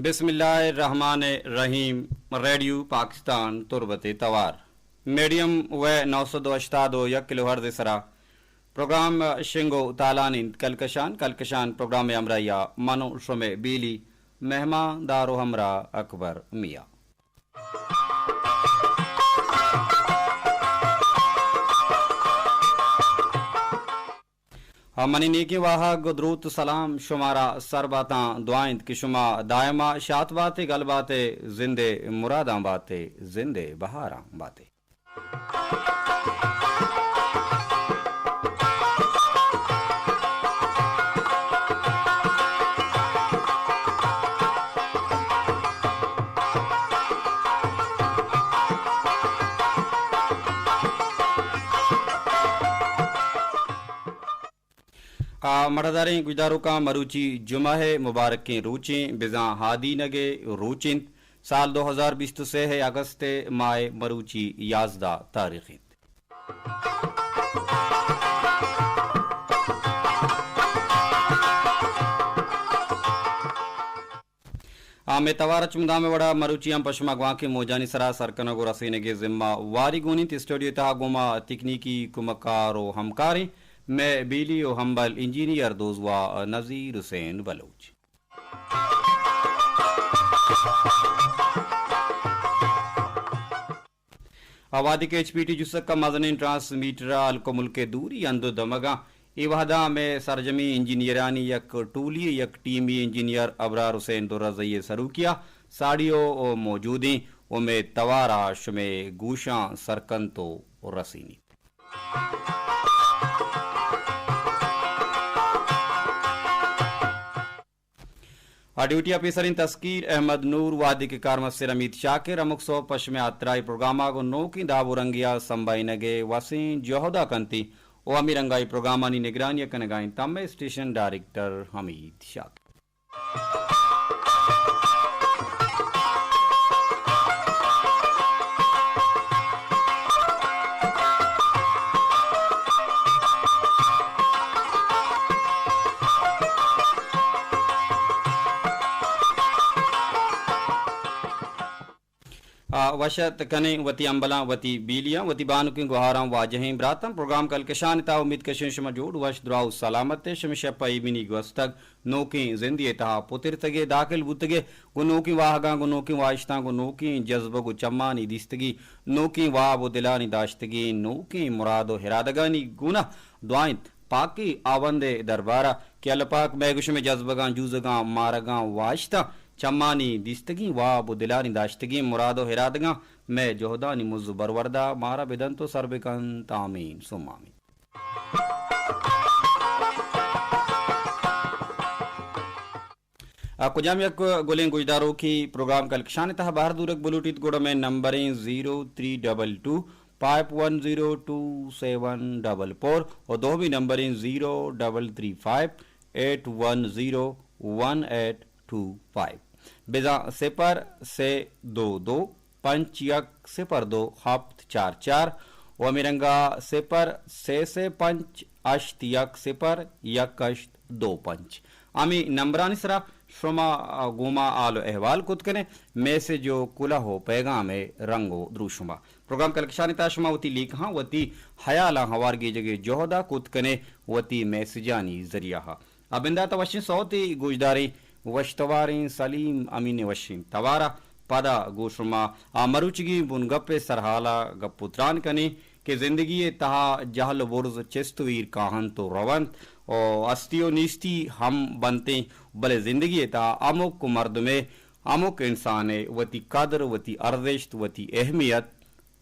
بسم اللہ الرحمن الرحیم۔ ریڈیو پاکستان تربت توار، میڈیم ویو نو سد و ہشتاد و یک کلو ہرٹز سرا پروگرام شنگ و تالان انت۔ کلکشان، کلکشان پروگرام ہمراہیا من و شمے بیلی، مہمان دار و ہمراہ اکبر میاں۔ آ، منی نیکیں واہگ، دروت و سلام شمارا سر باتاں۔ دعا انت کہ شما دائما شات باتے، گل باتے، زندے مراداں باتے، زندے بہاراں باتے۔ آ، مڑداریں گوشداروکاں، مروچی جمعہ ءِ مبارکیں روچیں، بزاں ہادینگ ءِ روچ انت۔ سال دو ہزار بیست و سے ءِ اگست ءِ ماہ ءِ مروچی یازدہ تاریخ انت۔ آ، مئے توار ءَ چہ مدام ءِ وڑا مروچی ہم پہ شما گوانکیں موجانی سرا سر کنگ و رسینگ ءِ ذمہ واری گون انت۔ اسٹوڈیو ءِ تہا گوں ما تکنیکی کمکار و ہمکاریں مئے بیلی و ہمبل انجینئر دوزواہ نذیر حسین بلوچ۔ آ، وہدے کہ ایچ پی ٹی جسک ءِ مزنیں ٹرانسمیٹر ءَ ہلک و ملک ءِ دوری ہند و دمگاں، اے وہداں مئے سرجمیں انجینئرانی یک ٹولی، یک ٹیمی، انجینئر ابرار حسین درزئی ءِ سروکی ءَ ساڑی و موجودیں و مئے توار ءَ شمئے گوشاں سر کنت و رسینیت۔ آ، ڈیوٹی ءَ پیسریں تسکیر احمد نور، وہدے کہ کارمستر حمید شاکر ہمک سہب پہ شمئے ہاترا اے پروگرام ءَ گوں نوکیں داب و رنگے ءَ سمبہینگ ءِ وسیں جہد ءَ کنت و ہمے رنگ ءَ اے پروگرامانی نگرانی ءَ کنگ ءَ انت مئے اسٹیشن ڈائریکٹر حمید شاکر۔ آ، وش ات کنیں وتی ہمبلاں، وتی بیلیاں، وتی بانکیں گہاراں، واجہیں براتاں۔ پروگرام کلکشان ءِ تہا امید کشیں شما جوڑ، وش، دراہ و سلامت ئے۔ شمے شپ ءَ ایمنی گوستگ، نوکیں زندے ءِ تہا پترتگ ئے، داخل بوتگ ئے، گوں نوکیں واہگاں، گوں نوکیں واہشتاں، گوں نوکیں جذبگ و چمانی دیستگی، نوکیں واب و دلانی داشتگی، نوکیں مراد و ارادگانی گون ءَ دعا انت پاکیں ہاوند ءِ دربار ءَ کہ اللہ پاک مئے گوں شمئے جذبگاں، جوزگاں، مارگاں، واہشتاں، چمانی دیستگیں واب و دلانی داشتگیں مراد و ارادگاں، مئے جہدانی مز و برورد ءَ مارا بدنت و سر بکنت۔ آمین ثم آمین۔ آ، کجام یک گلیں گوشداروکے پروگرام کلکشان ءِ تہا بہر زورگ بلوٹیت، گڑا مئے نمبریں zero three double two five one zero two seven double four و دومی نمبریں zero double three five eight one zero one eight two five. بزاں صفر سے دو دو پنچ یک صفر دو ہپت چار چار و ہمے رنگا صفر سے سے پنچ ہشت یک صفر یک ہشت دو پنچ۔ ہمے نمبرانی سرا شما گوں ما حال و احوال کت کنے، میسج و کلہ و پیغام ءِ رنگ و دروشم ءَ۔ پروگرام کلکشان ءِ تہا شما وتی لیکہاں، وتی ہیالاں ہوار گیجگ ءِ جہد ءَ کت کنے، وتی میسجانی ذریعہ ءَ۔ آ بندات ءَ وشیں سوتے گوشداریں، وشتواریں سلیم امین ءِ وشیں توار ءَ۔ پدا گوں شما آ مروچیگیں بنگپ ءِ سرحال ءَ گپ و تران کنیں کہ زندگی ءِ تہا جہل و برز چست و ایر کاہنت و رونت و ہستی و نیستی ہم بنتیں، بلے زندگی ءِ تہا ہمک مردمے، ہمک انسانے وتی قدر، وتی ارزشت، وتی اہمیت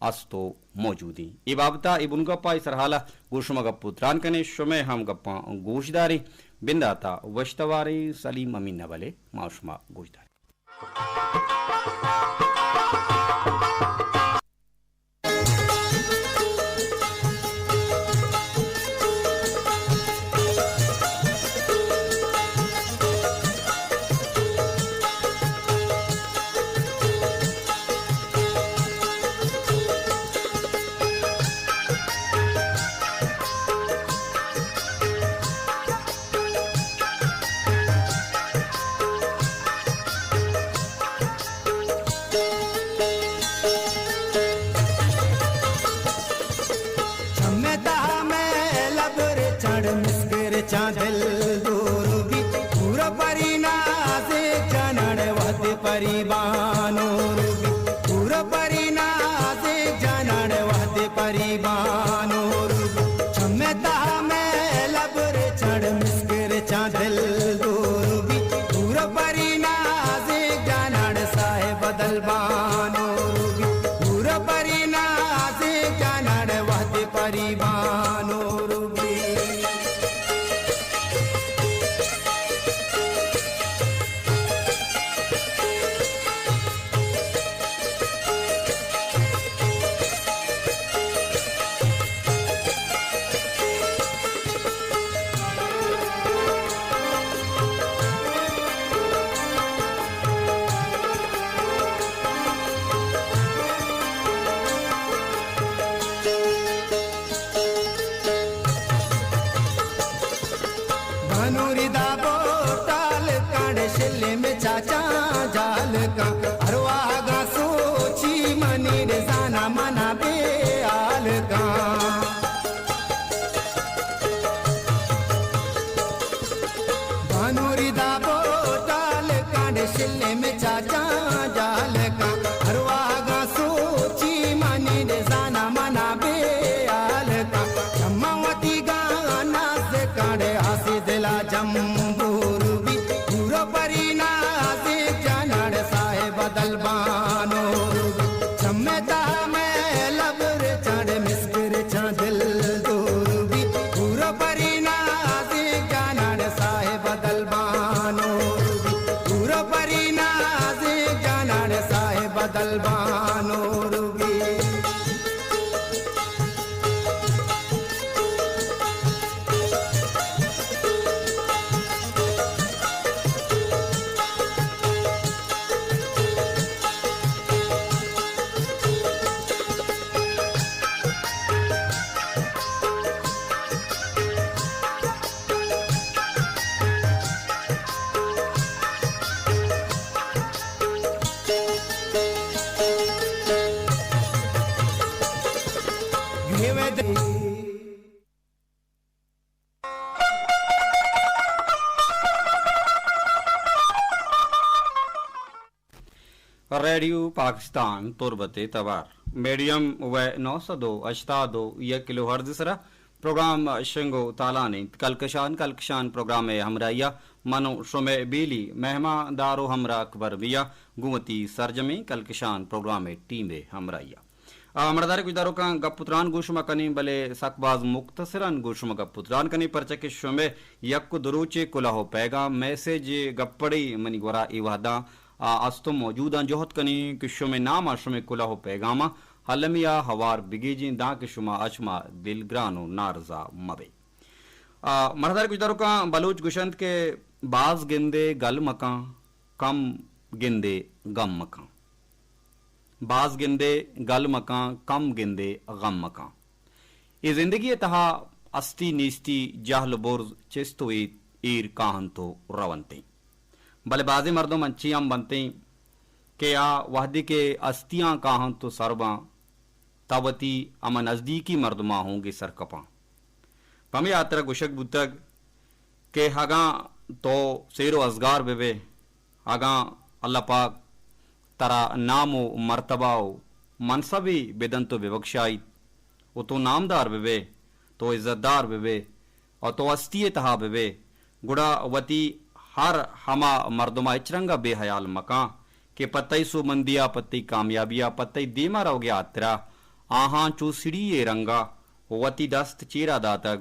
است و موجودیں۔ اے بابت ءَ اے بنگپ ءَ اے سرحال ءَ گوں شما گپ و تران کنیں، شمئے ہم گپاں گوش داریں۔ بندات ءَ وشتواریں سلیم امین ءَ، بلے ما شما گوش داریں۔ چاں دل دور بی، پورا پری نازے جنڑ وہد پری بانور بی، پورا پری نازے جنڑ وہد پری بانور بی۔ چمے تہا مئے لبر چڑ مسکر چاں دل دور بی، پورا پری نازے جنڑ صاحب دل بانور بی، پورا پری نازے جنڑ وہد پری بانور بی۔ بانوری دا بوتال کانڈ شلے میں چاچا جال کا، ارواگا سوچی منی زانا منا بے آل کا۔ بانوری دا بوتال کانڈ شلے میں چاچا جال کا، ارواگا سوچی منی زانا منا بے آل کا۔ چما وتی گانا سے کانڈ آسی دلا جمبور بی، پورا پری نازے جنڑ صاحب دل بانور بی۔ چمے تہا مئے لبر چڑ مسکر چاں دل دور بی، پورا پری نازے جنڑ صاحب دل بانور بی، پورا پری نازے جنڑ صاحب دل بانور بی۔ ریڈیو پاکستان تربت ءِ توار، میڈیم ویو نو سد و ہشتاد و یک کلو ہرٹز ءِ سرا پروگرام شنگ و تالان انت۔ کلکشان، کلکشان پروگرام ءِ ہمراہی ءَ من و شمئے بیلی مہمان دار و ہمراہ اکبر میاں گوں وتی سرجمیں کلکشان پروگرام ءِ ٹیم ءِ ہمراہی ءَ۔ آ، مڑداریں گوشداروکاں، گپ و تران گوں شما کنیں، بلے سک باز مختصراً گوں شما گپ و تران کنیں، پرچا کہ شمئے یک و دو روچے کلوہ و پیغام، میسج، گپڑے منی گورا اے وہداں، آ، است و موجوداں۔ جہد کنیں کہ شمئے نام ءَ شمئے کلوہ و پیغاماں المی ءَ ہوار بگیجیں، داں کہ شما اچ ما دلگران و نارضا مبے۔ آ، مڑداریں گوشداروکاں، بلوچ گوشنت کہ باز گندے گل مکاں، کم گندے گم مکاں۔ باز گندے گل مکاں، کم گندے غم مکاں۔ اے زندگی ءِ تہا ہستی نیستی، جہل و برز چست و ایر، ایر کاہنت و رونتیں۔ بلے بازیں مردم انچیں ہم بنتیں کہ آ وہدے کہ ہستیاں کاہنت و سر باں، تہ وتی ہما نزدیکی مردماں ہوں گیسر کپاں۔ پمے ہاترا گوشگ بوتگ کہ اگاں تو سیر و ازگار بہ بئے، اگاں اللہ پاک ترا نام و مرتبہ و منصبے بدنت و ببخشائیت و تو نامدار بہ بئے، تو عزت دار بہ بئے و تو ہستی ءِ تہا بہ بئے، گڑا وتی ہر ہما مردم ءَ ہچ رنگ ءَ بے ہیال مکاں کہ پہ تئی سوبمندی ءَ، پہ تئی کامیابی ءَ، پہ تئی دیم ءَ روگ ءِ ہاترا آہاں چو سڑی ءِ رنگ ءَ وتی دست چیرا داتگ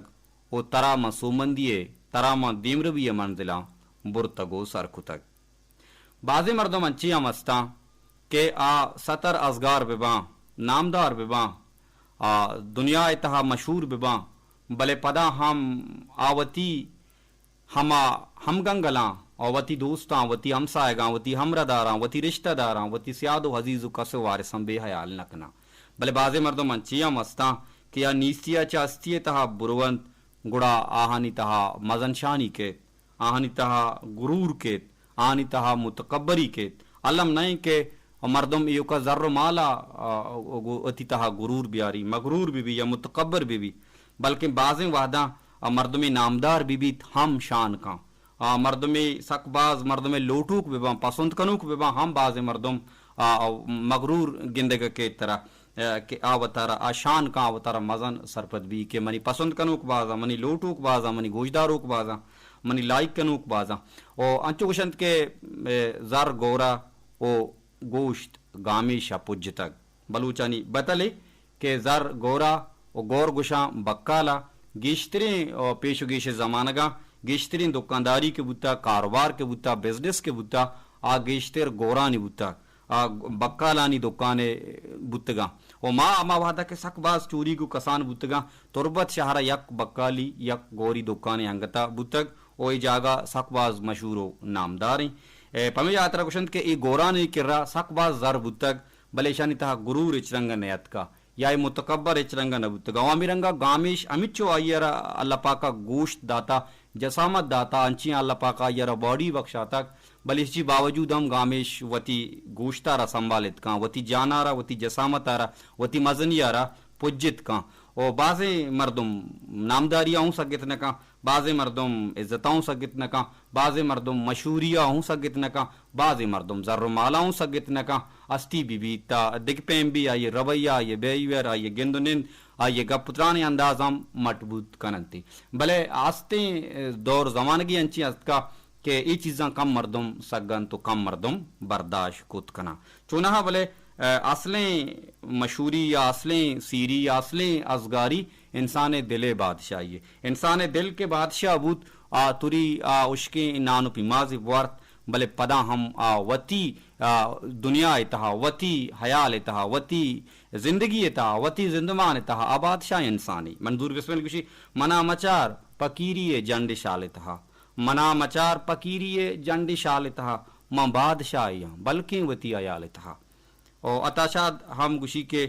و ترا ماں سوبمندی ءِ، ترا ماں دیمروی ءِ منزلاں برتگ و سر کتگ۔ بازیں مردم انچیں ہم استاں کہ آ ستر ازگار بہ باں، نامدار بہ باں، آ دنیا ءِ تہا مشہور بہ باں، بلے پدا ہم آ وتی ہما ہمگنگلاں و وتی دوستاں، وتی ہمساہگاں، وتی ہمراہداراں، وتی رشتہ داراں، وتی سیاد و عزیز و کس و وارثاں بے ہیال نہ کناں۔ بلے بازیں مردم انچیں ہم استاں کہ آ نیستی ءَ چہ ہستی ءِ تہا برونت، گڑا آہانی تہا مزن شانی کیت، آہانی تہا غرور کیت، آہانی تہا متکبری کیت۔ الم نہ انت کہ مردم ایوکا زر و مال ءَ، آ، وتی تہا غرور بیاری، مغرور بہ بی یا متکبر بہ بی، بلکیں بازیں وہداں آ مردمے نامدار بہ بیت ہم شان کن۔ آ مردمے سک باز مردمے لوٹوک بہ باں، پسند کنوک بہ باں، ہم بازیں مردم آ مغرور گندگ ءَ کیت ترا، آ، کہ آ وتارا آ شان کن، آ وتارا مزن سرپد بی کہ منی پسند کنوک بازاں، منی لوٹوک بازاں، منی گوشداروک بازاں، منی لائک کنوک بازاں۔ او انچو گوشنت کہ، اے، زر گورا او گوشت گامیش ءَ پجتگ۔ بلوچانی بتلے کہ زر گورا و گور گوشاں بکالا، گیشتریں، او، پیش و گیش زمانگاں گیشتریں دکانداری کہ بوتا، کاروبار کہ بوتا، بزنس کہ بوتا، آ گیشتر گورانی بوتا، آ بکالانی دکانے بوتگاں۔ و ما ہما وہدا کہ سک باز چوریگ و کسان بوتگاں، تربت شہرا یک بکالی، یک گوری دکانے انگتا بوتگ و اے جاگہ سک باز مشہور و نامداریں۔ اے، پمے ہاترا گوشنت کہ اے گورانی کرا سک باز زر بوتگ، بلے ایشانی تہا غرور ہچ رنگ ءَ نیاتکا یا اے متکبر ہچ رنگ ءَ نہ بوتگ۔ عوامی رنگ ءَ گامیش ہمینچو آئی ءَ را اللہ پاک ءَ گوشت داتا، جسامت داتا، انچیں اللہ پاک ءَ آئی ءَ را باڈی بخشاتگ، بلے ایشی باوجود ہم گامیش وتی گوشت ءَ را سنبھالت کاں، وتی جان ءَ را، وتی جسامت ءَ را، وتی مزنی ءَ را پجت کاں۔ و بازیں مردم نامداری ءَ ہوں سگت نہ کاں، بازیں مردم عزت ءَ ہوں سگت نہ کاں، بازیں مردم مشہوری ءَ ہوں سگت نہ کاں، بازیں مردم زر و مال ءَ ہوں سگت نہ کاں۔ ہستی بہ بیت تا دگہ پیم بی، آئی ءِ رویہ، آئی ءِ بیہیویئر، آئی ءِ گند و نند، آئی ءِ گپ و ترانی انداز ہم مٹ بوت کن انت۔ بلے ہستیں دور زمانگے انچیں ہست کا کہ اے چیزاں کم مردم سگ انت و کم مردم برداشت کت کناں۔ چوناہا بلے، ء، اصلیں مشہوری یا اصلیں سیری یا اصلیں ازگاری انسان ء دل ء بادشاہی ء۔ انسان ء دل کہ بادشاہ بوت، آ تری آ اشکیں نان و پیمازے بوارت، بلے پدا ہم آ وتی، آ، دنیا ء تہا، وتی حیال ء تہا، وتی زندگی ء تہا، وتی زندمان ء تہا آ بادشاہ انسانی۔ منظور بسمل گوشی، منا مچار پکیری ء جنڈ شال ء تہا، منا مچار پکیری ء جنڈ شال ء تہا، من بادشاہے آں، بلکیں وتی حیال ء تہا۔ او عطا شاد ہم گوشی کہ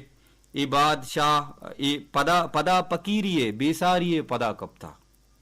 اے بادشاہ، اے پدا، پدا پکیری ء بے ساری ء پدا کپتا۔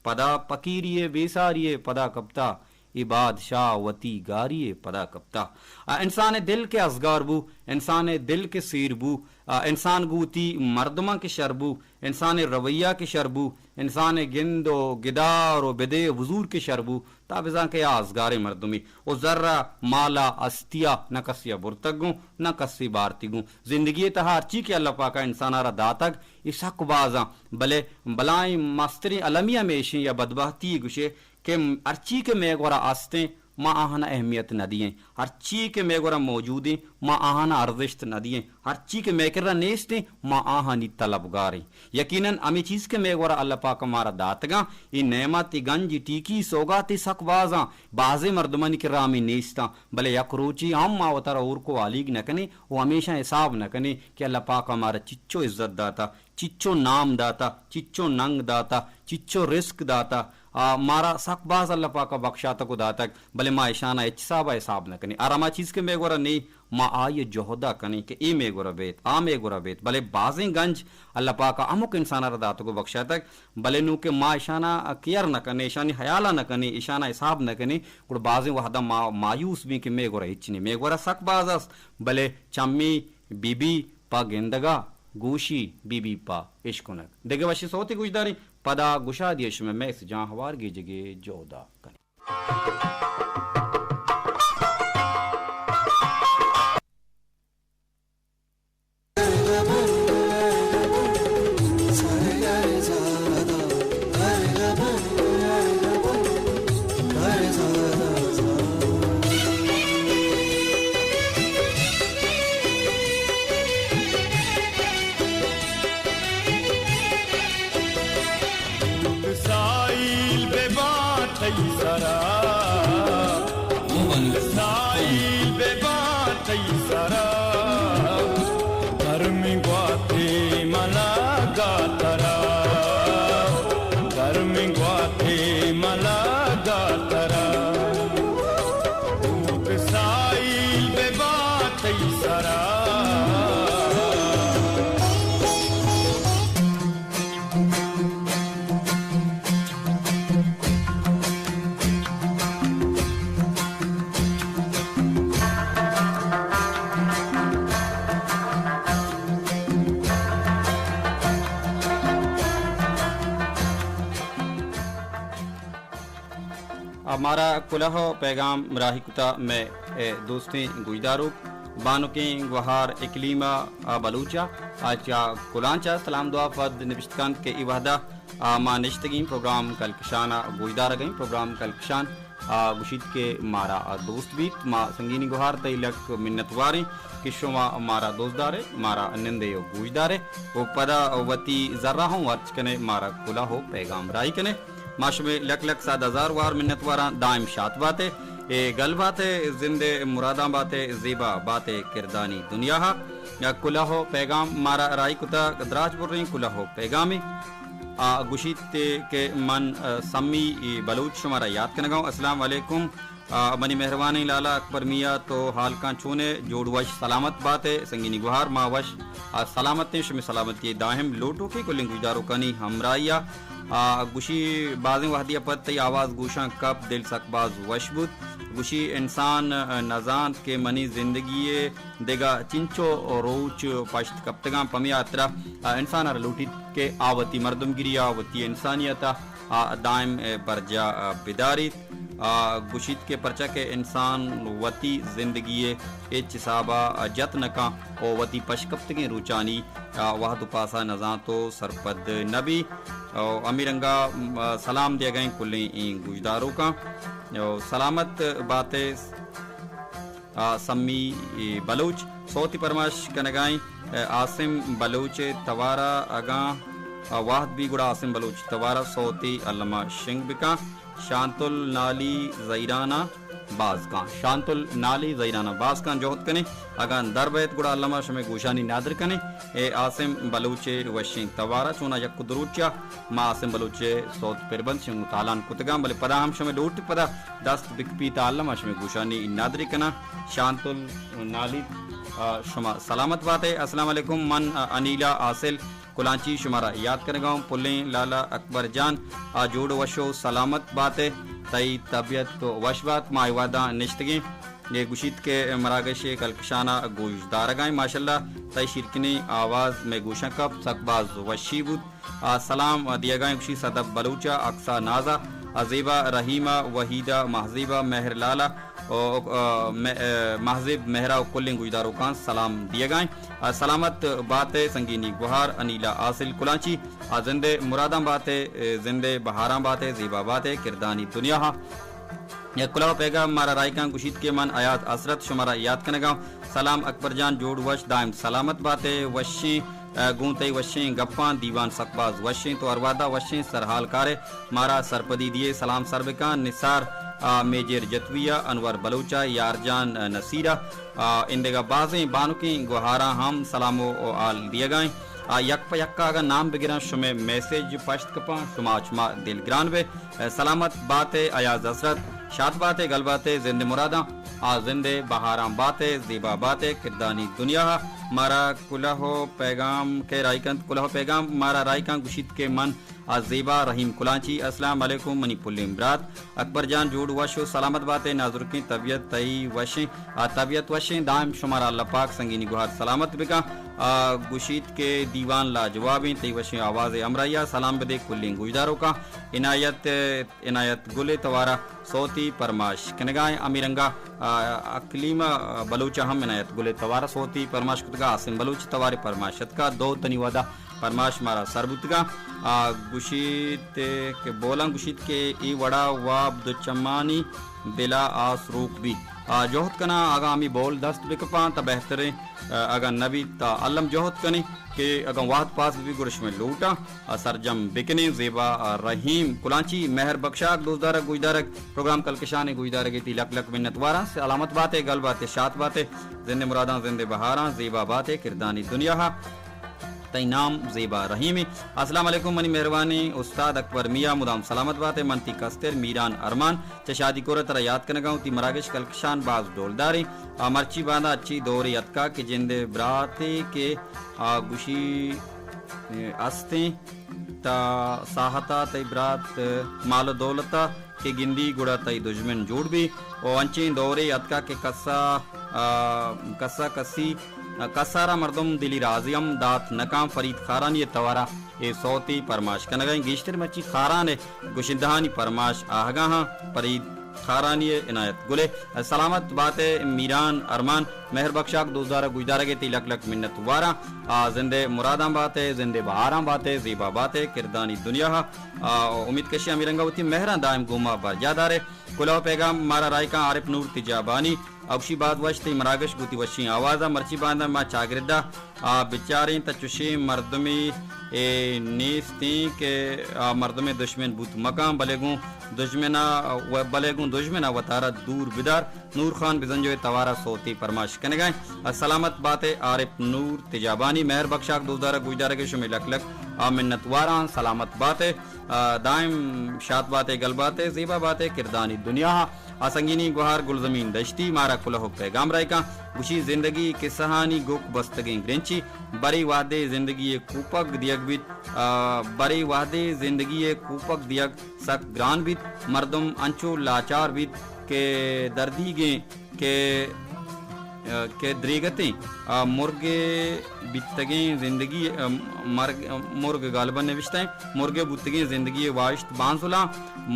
پدا پکیری ء بے ساری ء پدا کپتا۔ اے بادشاہ وتی گاری ء پدا کپتا۔ آ، انسان ء دل کہ ازگار بو، انسان ء دل کہ سیر بو، آ، انسان گوں وتی مردماں کہ شر بو، انسان ء رویہ کہ شر بو، انسان ء گند و گدار و بدے و بزور کہ شر بو، تا بزاں کہ آ ازگاریں مردمے۔ و زر ء مال ء ہستی ء نہ کسے ء برتگ گوں، نہ کسے بارتی گوں۔ زندگی ء تہا ہرچی کہ اللہ پاک ء انسان ء را داتگ، اے سک بازاں، بلے بلائیں مستریں المی ہمیشیں یا بدبہتی گوشے کہ ہرچی کہ مئے گورا استیں، ما آہانا اہمیت نہ دییں۔ ہرچی کہ مئے گورا موجودیں، ما آہانا ارزشت نہ دییں۔ ہرچی کہ مئے کرا نیستیں، ما آہانی طلبگاریں۔ یقیناً ہمے چیز کہ مئے گورا اللہ پاک ء مارا داتگاں، اے نعمت، اے گنج، اے ٹیکی، سوگات، اے سک بازاں، بازیں مردمانی کرا ہمے نیستاں، بلے یک روچے ہم ما وتارا ہورک و ہالیگ نہ کنیں و ہمیشاں حساب نہ کنیں کہ اللہ پاک ء مارا چچو عزت داتا، چچو نام داتا، چچو ننگ داتا، چچو رزق داتا، آ، مارا سک باز اللہ پاک ء بخشاتگ و داتگ، بلے ما اشانا ہچ حساب ء حساب نہ کنیں۔ ہر ہما چیز کہ مئے گورا نی، ما آئی ء جہد ء کنیں کہ اے مئے گورا بیت، آ مئے گورا بیت، بلے بازیں گنج اللہ پاک ء ہمک انسان ء را داتگ و بخشاتگ، بلے نوں کہ ما اشانا کیئر نہ کنیں، اشانی حیال ء نہ کنیں، اشانا حساب نہ کنیں، گڑا بازیں وہداں ما مایوس بیں کہ مئے گورا ہچ نی، مئے گورا سک باز است، بلے چمی بی بی پہ گندگا، گوشی بی بی پہ اشکنگ۔ دگہ وشیں سوتے گوشداریں، پدا گشادی ء شمئے میسجاں ہوار گیجگے جہد ء کنیں۔ ساحل بہ باں تئی سرا، ساحل بہ باں تئی سرا، گرمیں گواتے ملا گاترا، گرمیں گواتے ملا گاترا، دوت ساحل بہ باں تئی سرا۔ آ، مارا کلہ ءُ پیغام راہی کتا مئے، اے، دوستیں گوشداروک، بانکیں گوہار اکلیمہ، آ، بلوچ ءَ، آ، چہ کلانچ ءَ سلام دعا پد نبشت کنت کہ اے وہدا، آ، ما نشتگیں پروگرام کلکشان ءَ گوشدارگیں۔ پروگرام کلکشان، آ، گوشیت کہ مارا، آ، دوست بیت۔ ما سنگینی گوہار تئی لک منتواریں کہ شما مارا دوست دارے، مارا نندے ءُ گوشدارے ءُ پدا وتی زرا ہم ورچ کنے، مارا کلہ ءُ پیغام راہی کنے۔ ما شمئے لک لک صد ہزار وار منتواراں، دائم شات باتے، اے گل باتے، زندے مراداں باتے، زیبا باتے کردانی دنیا ہا۔ یا کلہ ءُ پیغام مارا راہی کتا، دراج بریں کلہ ءُ پیغامے۔ آ، گوشیت کہ من، آ، سمی بلوچ شمارا یات کنگاؤں۔ السلام علیکم۔ آ، منی مہروانیں لالا اکبر میاں، تو حال کن چونے؟ جوڑ وش سلامت باتے، سنگینی گوہار۔ ما وش، آ، سلامتیں، شمئے سلامتی دائم لوٹوکیں کلیں گوشداروکانی ہمراہی ءَ۔ آ، گوشی بازیں وہدی ءَ پد تئی آواز گوشاں کپ، دل سک باز وش بوت۔ گوشی انسان، آ، نزانت کہ منی زندگی ءِ دگہ چنچو روچ پشت کپتگاں، پمے ہاترا، آ، انسان ءَ را لوٹیت کہ آ وتی مردمگری ءَ، وتی انسانیت ءَ، آ، دائم، اے، برجاہ، آ، بداریت۔ آ، گوشیت کہ پرچا کہ انسان وتی زندگی ءِ ہچ حساب ءَ جت نہ کن ءُ وتی پشکپتگیں روچانی، آ، وہد ءُ پاس ءَ نزانت ءُ سرپد نہ بی۔ ءُ ہمے رنگ ءَ، م، سلام دیگ ءَ ایں کلیں ایں گوشداروکاں۔ ءُ سلامت باتے۔ آ، سمی، اے، بلوچ صوتی پرماش کنگائیں، اے، عاصم بلوچ توارا اگاں، آ، وہد بی گڑا عاصم بلوچ توارا صوتی الما شنگ بکاں۔ شانتل نالی زہیرانا باز کاں۔ شانتل نالی زہیرانا باز کاں جہد کنے۔ اگاں در بیت گڑا الما شمے گوشانی نادر کنے۔ اے عاصم بلوچ وشیں توارا چونا یک دروچیا ما عاصم بلوچ صوت پربند شنگ تالان کتگاں، بلے پدا ہم شمے لوٹ پدا دست بکپیت، الما شمے گوشانی نادری کناں۔ شانتل نالی، آ، شما سلامت باتے۔ السلام علیکم، من، آ، انیلا حاصل کلانچی شمارا یات کنگاؤں۔ پلیں لالا اکبر جان، آ، جوڑ وش ءُ سلامت باتے، تئی طبیعت وش بات۔ ما اے وہداں نشتگیں، اے گوشیت کہ مراگش کلکشانا گوش دارگائیں۔ ماشاءاللہ، تئی شیرکنیں آواز مئے گوشاں کپت، سک باز وشی بوت۔ آ، سلام دیگائیں گوشی صدف بلوچ ءَ، اقصی ناز ءَ، آ، زیبا رحیم ءَ، وحیدہ مہزیب ءَ، مہر لال ءَ، او، آ، مہ-، آ، مہزیب مہرا ءُ کلیں گوشداروکاں سلام دیگائیں۔ آ، سلامت باتے سنگینی گوہار انیلا حاصل کلانچی، آ، زندے مراداں باتے، اے، زندے بہاراں باتے، زیبا باتے کردانی دنیا ہا۔ یک کلوہ پیغام مارا راہی کاں گوشیت کہ من ایاز حسرت شمارا یات کنگاں۔ سلام اکبر جان، جوڑ وش، دائم سلامت باتے۔ وشیں، ء، گوں تئی وشیں گپاں دیوان سک باز وشیں، تو ہر وہدا وشیں سرحال کارے، مارا سرپدی دیے۔ سلام سر بکاں نثار، ء، میجر جتوی ء، انور بلوچ ء، یار جان، ء، نصیر ء، ء، اندگہ بازیں بانکیں گوہاراں ہم سلام و، و حال دیگائیں۔ آ، یک پہ یکا اگاں نام بگراں، شمئے میسج پشت کپاں، شما چما دلگران بے۔ سلامت باتے ایاز حسرت، شات باتے گل باتے زند مراداں، آ زند بہاراں باتے، زیبا باتے کردانی دنیا۔ مارا کلہ و پیغام کے راہی کنت، کلہ و پیغام مارا راہی کن گوشیت کہ من آ زیبا رحیم کلانچی۔ السلام علیکم منی پلیں برات اکبر جان، جوڑ وش و سلامت باتے، نازرکیں طبیعت تئی وشیں، آ طبیعت وشیں، دائم شمارا اللہ پاک سنگینی گوہار سلامت بکن۔ آ گوشیت کہ دیوان لاجوابیں، تئی وشیں آواز ہمراہیا سلام بدے کلیں گوشداروکاں۔ عنایت، عنایت گل توارا صوتی پرماش کنگائیں۔ ہمے رنگا، آ، اکلیم، آ، بلوچ ہم عنایت گل توارا صوتی پرماش کتگا، عاصم بلوچ توارے پرماش اتکا، دو تنی ودا پرماش مارا سر بوتگا۔ آ، گوشیت کہ بولان گوشیت کہ ای وڑا واب دو چمانی بلا آس روک بی۔ آ، جہد کنا اگاں ہمے بول دست بکپاں تا بہتریں، آ، اگاں نبی تا الم جہد کنی۔ کہ اگاں وہد پاس بہ بی گڑا شمئے لوٹاں، آ، سرجم بکنیں۔ زیبا، آ، رحیم کلانچی، مہر بکشاک، دوستدارگ گوشدارگ، پروگرام کلکشانے گوشدارگ تی لک لک منت واراں۔ سلامت باتے، گل باتے، شات باتے، زند مراداں، زند بہاراں، زیبا باتے کردانی دنیا ہا۔ تئی نام زیبا رحیمی۔ السلام علیکم منی مہروانیں استاد اکبر میاں، مدام سلامت باتے۔ من تی کستر میران ارمان۔ چہ شادی کور ء ترا یات کنگا اوں، تی مراگش کلکشان باز ڈولداریں۔ آ مرچی باندا اچی دورے اتکا کہ جند ء براتے کہ آ گوشی، ء، استیں تا ساہتا تئی برات، ء، مال و دولتا کہ گندی گڑا تئی دژمن جوڑ بی۔ و انچیں دورے اتکا کہ کسا، آ، کسا کسی، آ، کسارا مردم دلی رازی ہم دات نکاں۔ فرید خارانی توارا اے صوتی پرماش کنگا ایں۔ گیشتر مرچی خاران ء گشندہانی پرماش آہگا ہاں۔ فرید خارانی ءِ عنایت گل ءِ۔ سلامت بات ئے میران ارمان، مہر بخشاک دوستدار ءِ گوشدارگ ءِ تئی لک لک منت واراں۔ آ، زند ءِ مراداں بات ئے، زند ءِ بہاراں بات ئے، زیبا بات ئے کردانی دنیا ءَ۔ آ، امید کشی ہمے رنگ ءَ وتی مہراں دائم گوما برجاہ دار ئے۔ کلوہ پیغام مارا راہی کن عارف نور تجابانی، اگشی باز وش تئی مراگش گوں وتی وشیں آواز ءَ۔ مرچی باندا ما چاگرد ءَ آ، بچاریں تہ چشیں مردمے، اے، نیست ایں کہ آ مردمے دشمن بوت مکن، بلے گوں دشمن ءَ، و-، بلے گوں دشمن ءَ وتارا دور بدار۔ نور خان بزنجو ءِ توار ءَ سوتے پرماش کنگ ءَ ایں۔ آ، سلامت بات ئے عارف نور تجابانی، مہر بخشاک دوستدار ءِ گوشدارگ ءِ شمے لک لک آ منت واراں۔ سلامت بات ئے، آ، دائم شات بات ئے، گل بات ئے، زیبا بات ئے کردانی دنیا ءَ۔ آ سنگینیں گوہار گلزمین دشتی مارا کلوہ ءُ پیغام راہی کن، گوشی زندگی قصہانی گوک بستگیں گرنچی، برے وہدے زندگی ءِ کوپگ دیگ بیت، آ، برے وہدے زندگی ءِ کوپگ دیگ سک گران بیت، مردم انچو لاچار بیت کہ دردیگیں کہ، آ، کہ دریگتیں، آ، مرگ بیتگیں زندگی، آ، مرگ، مرگ غالباً نوشتہ ایں، مرگ بوتگیں زندگی ءِ واہشت بانزلاں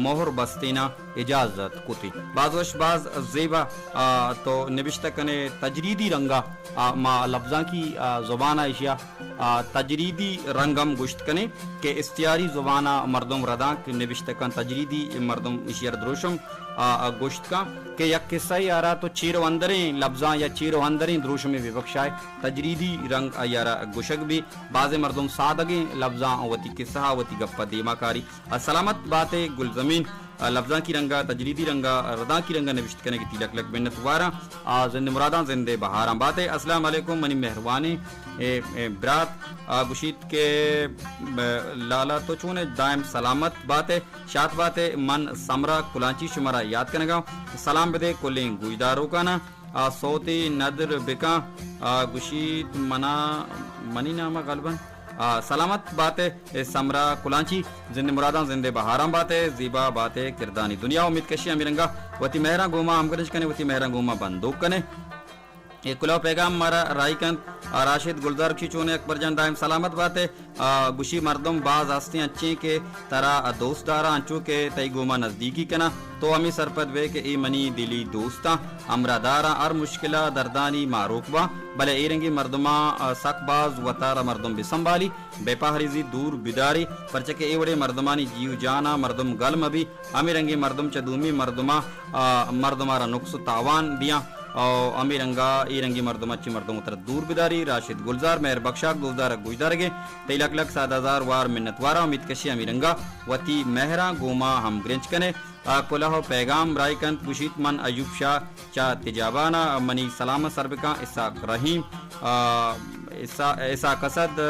مہر بستیناں اجازت کت۔ باز وش، باز زیبا، آ، تو نبشتہ کن ئے تجریدی رنگ ءَ، آ، ما لبزانکی، آ، زبان ءَ ایشی ءَ، آ، تجریدی رنگ ہم گوشت کن ایں کہ استعاری زبان ءَ مردم ردانک نبشتہ کن، تجریدی مردم ایشی ءَ را دروشم، آ، آ، گوشت کن کہ یک قصہ ءَ را تو چیر و اندریں لبزاں یا چیر و اندریں دروشمے بہ بکشائے، تجریدی رنگ آئی ءَ را گوشگ بی۔ بازیں مردم سادگیں لبزاں وتی قصہ ءَ وتی گپ ءَ دیما کاری۔ آ، سلامت بات ئے گلزمین، آ، لبزانکی رنگ ءَ، تجریدی رنگ ءَ، ردانکی رنگ ءَ نبشت کنگ ءِ تئی لک لک منت واراں۔ آ، زند ءِ مراداں زند ءِ بہاراں بات ئے۔ السلام علیکم منی مہروانیں، اے، اے، برات، آ، گوشیت کہ، ب-، لالا تو چون ئے؟ دائم سلامت بات ئے، شات بات ئے۔ من سمرا کلانچی شمارا یات کنگ ءَ آں۔ سلام بدے کلیں گوشداروکاناں۔ آ، سوتے ندر بکن، آ، گوشیت منا، منی نام ءَ غالباً۔ آ، سلامت بات ئے، اے سمرا کلانچی، زند ءِ مراداں زند ءِ بہاراں بات ئے، زیبا بات ئے کردانی دنیا۔ امید کشی ہمے رنگ ءَ وتی مہراں گوما ہمگرنچ کن ئے، وتی مہراں گوما بندوک کن ئے۔ اے کلوہ پیغام مارا راہی کنت، آ، راشد گلزار، گوشی چون ئے اکبر جان؟ دائم سلامت بات ئے۔ آ، گوشی مردم باز ہستیں انچیں کہ ترا دوست داراں، انچو کہ تئی گوما نزدیکی کناں۔ تو ہمے سرپد بئے کہ اے منی دلی دوستاں، ہمراہ داراں، ہر مشکل ءَ دردانی ماروک باں، بلے اے رنگیں مردماں، آ، سک باز وتارا مردم بہ سنبھالی، بہ پہریزی، دور بداری، پرچا کہ اے وڑیں مردمانی جی و جان ءَ مردم گل مہ بی۔ ہمے رنگیں مردم چہ دومی مردماں، آ، مردم ءَ را نقص و تاوان دیاں۔ او ہمے رنگ ءَ اے رنگیں مردم ءَ چہ مردم وترا دور بداری۔ راشد گلزار، مہر بخشاک دوستدار ءِ گوشدارگ ءَ تئی لک لک صد ہزار وار منت واراں۔ امید کشی ہمے رنگ ءَ وتی مہراں گوما ہمگرنچ کن ئے۔ آ، کلوہ ءُ پیغام راہی کنت، گوشیت من ایوب شاہ چہ تجابان ءَ، منی سلام ءَ سر بکن اسحاق رحیم، آ، اسا-، اسحاق اسد،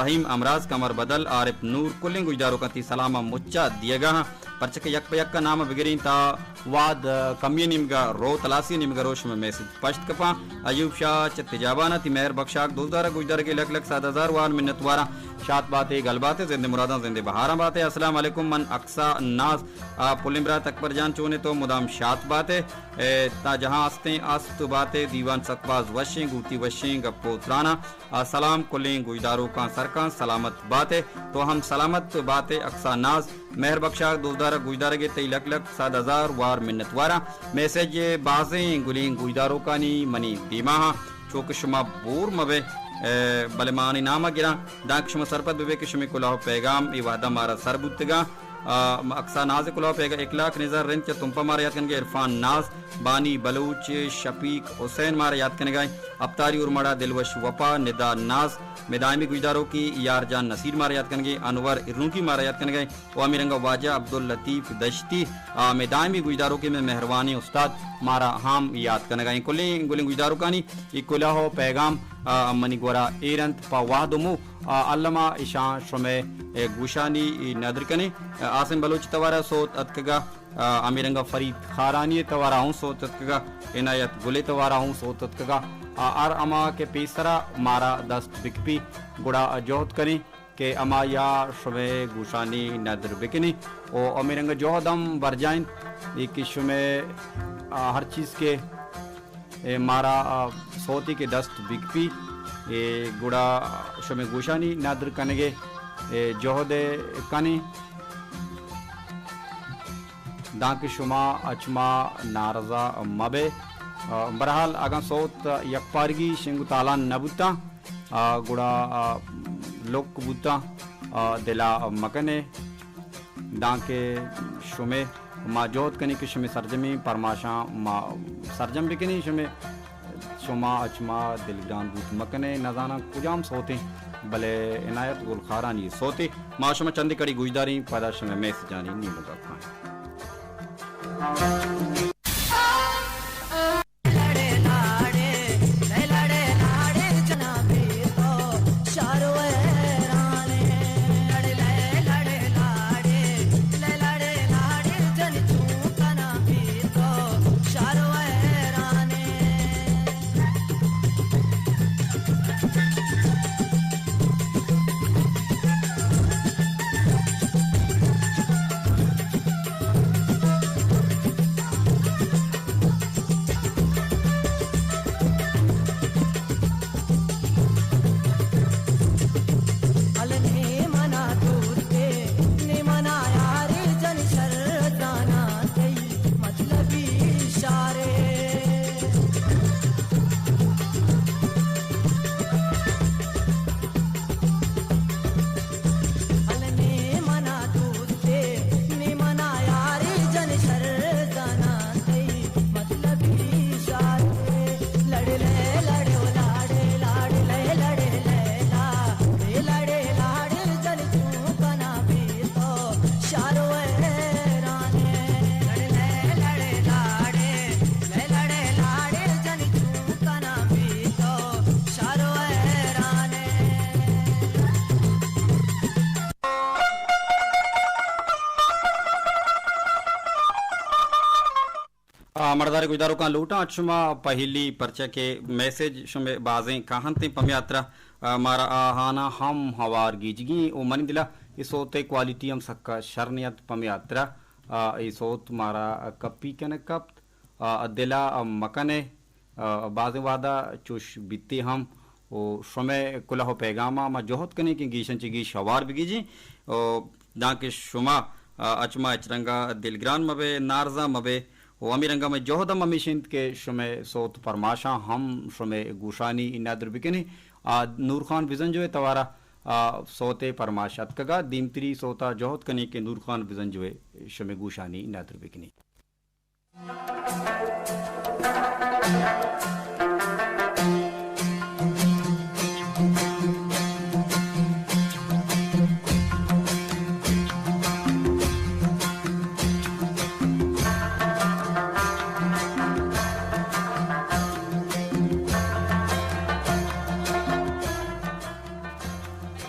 رحیم امراض، قمر بدل، عارف نور، کلیں گوشداروکاں تئی سلام ءَ مچ ءَ دیگ ءَ آں۔ پرچا کہ یک پہ یک ءَ نام ءَ بگریں تہ وہد، آ، کمی ءِ نیمگ ءَ رو، تلاسیں نیمگ ءَ رو، شمئے میسج پشت کپاں۔ ایوب شاہ چہ تجابان ءَ، تئی مہر بخشاک دوستدار ءِ گوشدارگ ءَ لک لک صد ہزار وار منت واراں۔ شات بات ئے، گل بات ئے، زند ءِ مراداں زند ءِ بہاراں بات ئے۔ السلام علیکم، من اقصی ناز، آ، پلیں برات اکبر جان، چون ئے تو؟ مدام شات بات ئے۔ اے، تا جہاں ہستیں است بات ئے، دیوان سک باز وشیں، گوں وتی وشیں گپ ءُ تراناں۔ آ، سلام کلیں گوشداروکاں سرکاں، سلامت بات ئے۔ تو ہم سلامت بات ئے اقصی ناز۔ مہر بخشاک دوستدار ءِ گوشدارگ ءَ تئی لک لک صد ہزار وار منت واراں۔ میسج بازیں گلیں گوشداروکانی منی دیما آں، چو کہ شما بور مہ بئے، اے، بلے ما آنی نام ءَ گراں، دانکہ شما سرپد بہ بئے کہ شمئے کلوہ ءُ پیغام اے وہد ءَ مارا سر بوتگ آں۔ آ، اقصی ناز ءِ کلوہ ءُ پیغام، اکلاک نزار رند چہ تمپ ءَ مارا یات کنگ ءَ، عرفان ناز، بانی بلوچ، شفیق حسین مارا یات کنگ ءَ، اپتاری اورماڑہ، دلوش وپا، ندا ناز، مئے دائمی گوشداروکیں یار جان نصیر مارا یات کنگ ءَ، انور ارنوکی مارا یات کنگ ءَ، ءُ ہمے رنگ ءَ واجہ عبداللطیف دشتی، آ، مئے دائمی گوشداروکیں، مئے مہروانیں استاد مارا ہم یات کنگ ءَ ایں۔ کلیں گلیں گوشداروکانی اے کلوہ ءُ پیغام، آ، منی گورا ایر انت پہ وہد ءُ موہ، آ، الما اشاں شمئے، اے، گوشانی ندر کنیں۔ آ، عاصم بلوچ توار ءَ سوت اتکگ ءَ، آ، ہمے رنگ ءَ فرید خارانی ءِ توار ءَ ہوں سوت اتکگ ءَ، عنایت گل ءِ توار ءَ ہوں سوت اتکگ ءَ۔ آ، ہر ہما کہ پیسرا مارا دست بکپی گڑا جہد کنیں کہ ہمایا شمئے گوشانی ندر بکنیں۔ ءُ ہمے رنگ ءَ جہد ہم برجاہ انت، اے کہ شمئے، آ، ہر چیز کہ، اے، مارا، آ، سوتے کہ دست بکپی، اے، گڑا شمئے گوشانی ندر کنگ ءَ، اے، جہد ءَ کنیں۔ دانکہ شما اچ ما نارضا مبے۔ آ، برحال اگاں صوت یک پارگی شنگ و تالان نہ بوتاں، آ، گڑا، آ، لک بوتاں، آ، دلا مکنے۔ دانکہ شمے ما جہد کنیں کہ شمے سرجمیں پرماشاں ما سرجم بکنیں، شمے، شما اچ ما دلگران بوت مکنے، نزاناں کجام صوتیں، بلے عنایت گلخارانی صوتے۔ ما شما چندے کڑی گوشداریں، پدا شمے میسجانی نیمگا کائیں۔ آ، مڑداریں گوشداروکاں لوٹاں اچ شما پہلی، پرچا کہ میسج شمے بازیں کاہنتیں پمے ہاترا، آ، مارا آہانا ہم ہوار گیجگی و منی دلا اے صوت ء کوالٹی ہم سکا شر نیت پمے ہاترا، آ، اے صوت مارا کپی کنگ کپت، آ، دلا مکنے۔ آ، بازیں وہدا چوش بیتے ہم و شمئے کلہ و پیغاما ما جہد کنیں کہ گیشن چہ گیش ہوار بگیجیں۔ و دانکہ شما، آ، اچ ما اچ رنگا دلگران مبے، نارزا مبے و ہمے رنگا مئے جہد ہم ہمیش انت کہ شمئے صوت پرماشاں ہم شمئے گوشانی ندر بکنیں۔ آ، نور خان بزنجو ء توارا، آ، صوت پرماش اتکگا، دیمتری صوتا جہد کنیں کہ نور خان بزنجو ء شمئے گوشانی ندر بکنیں۔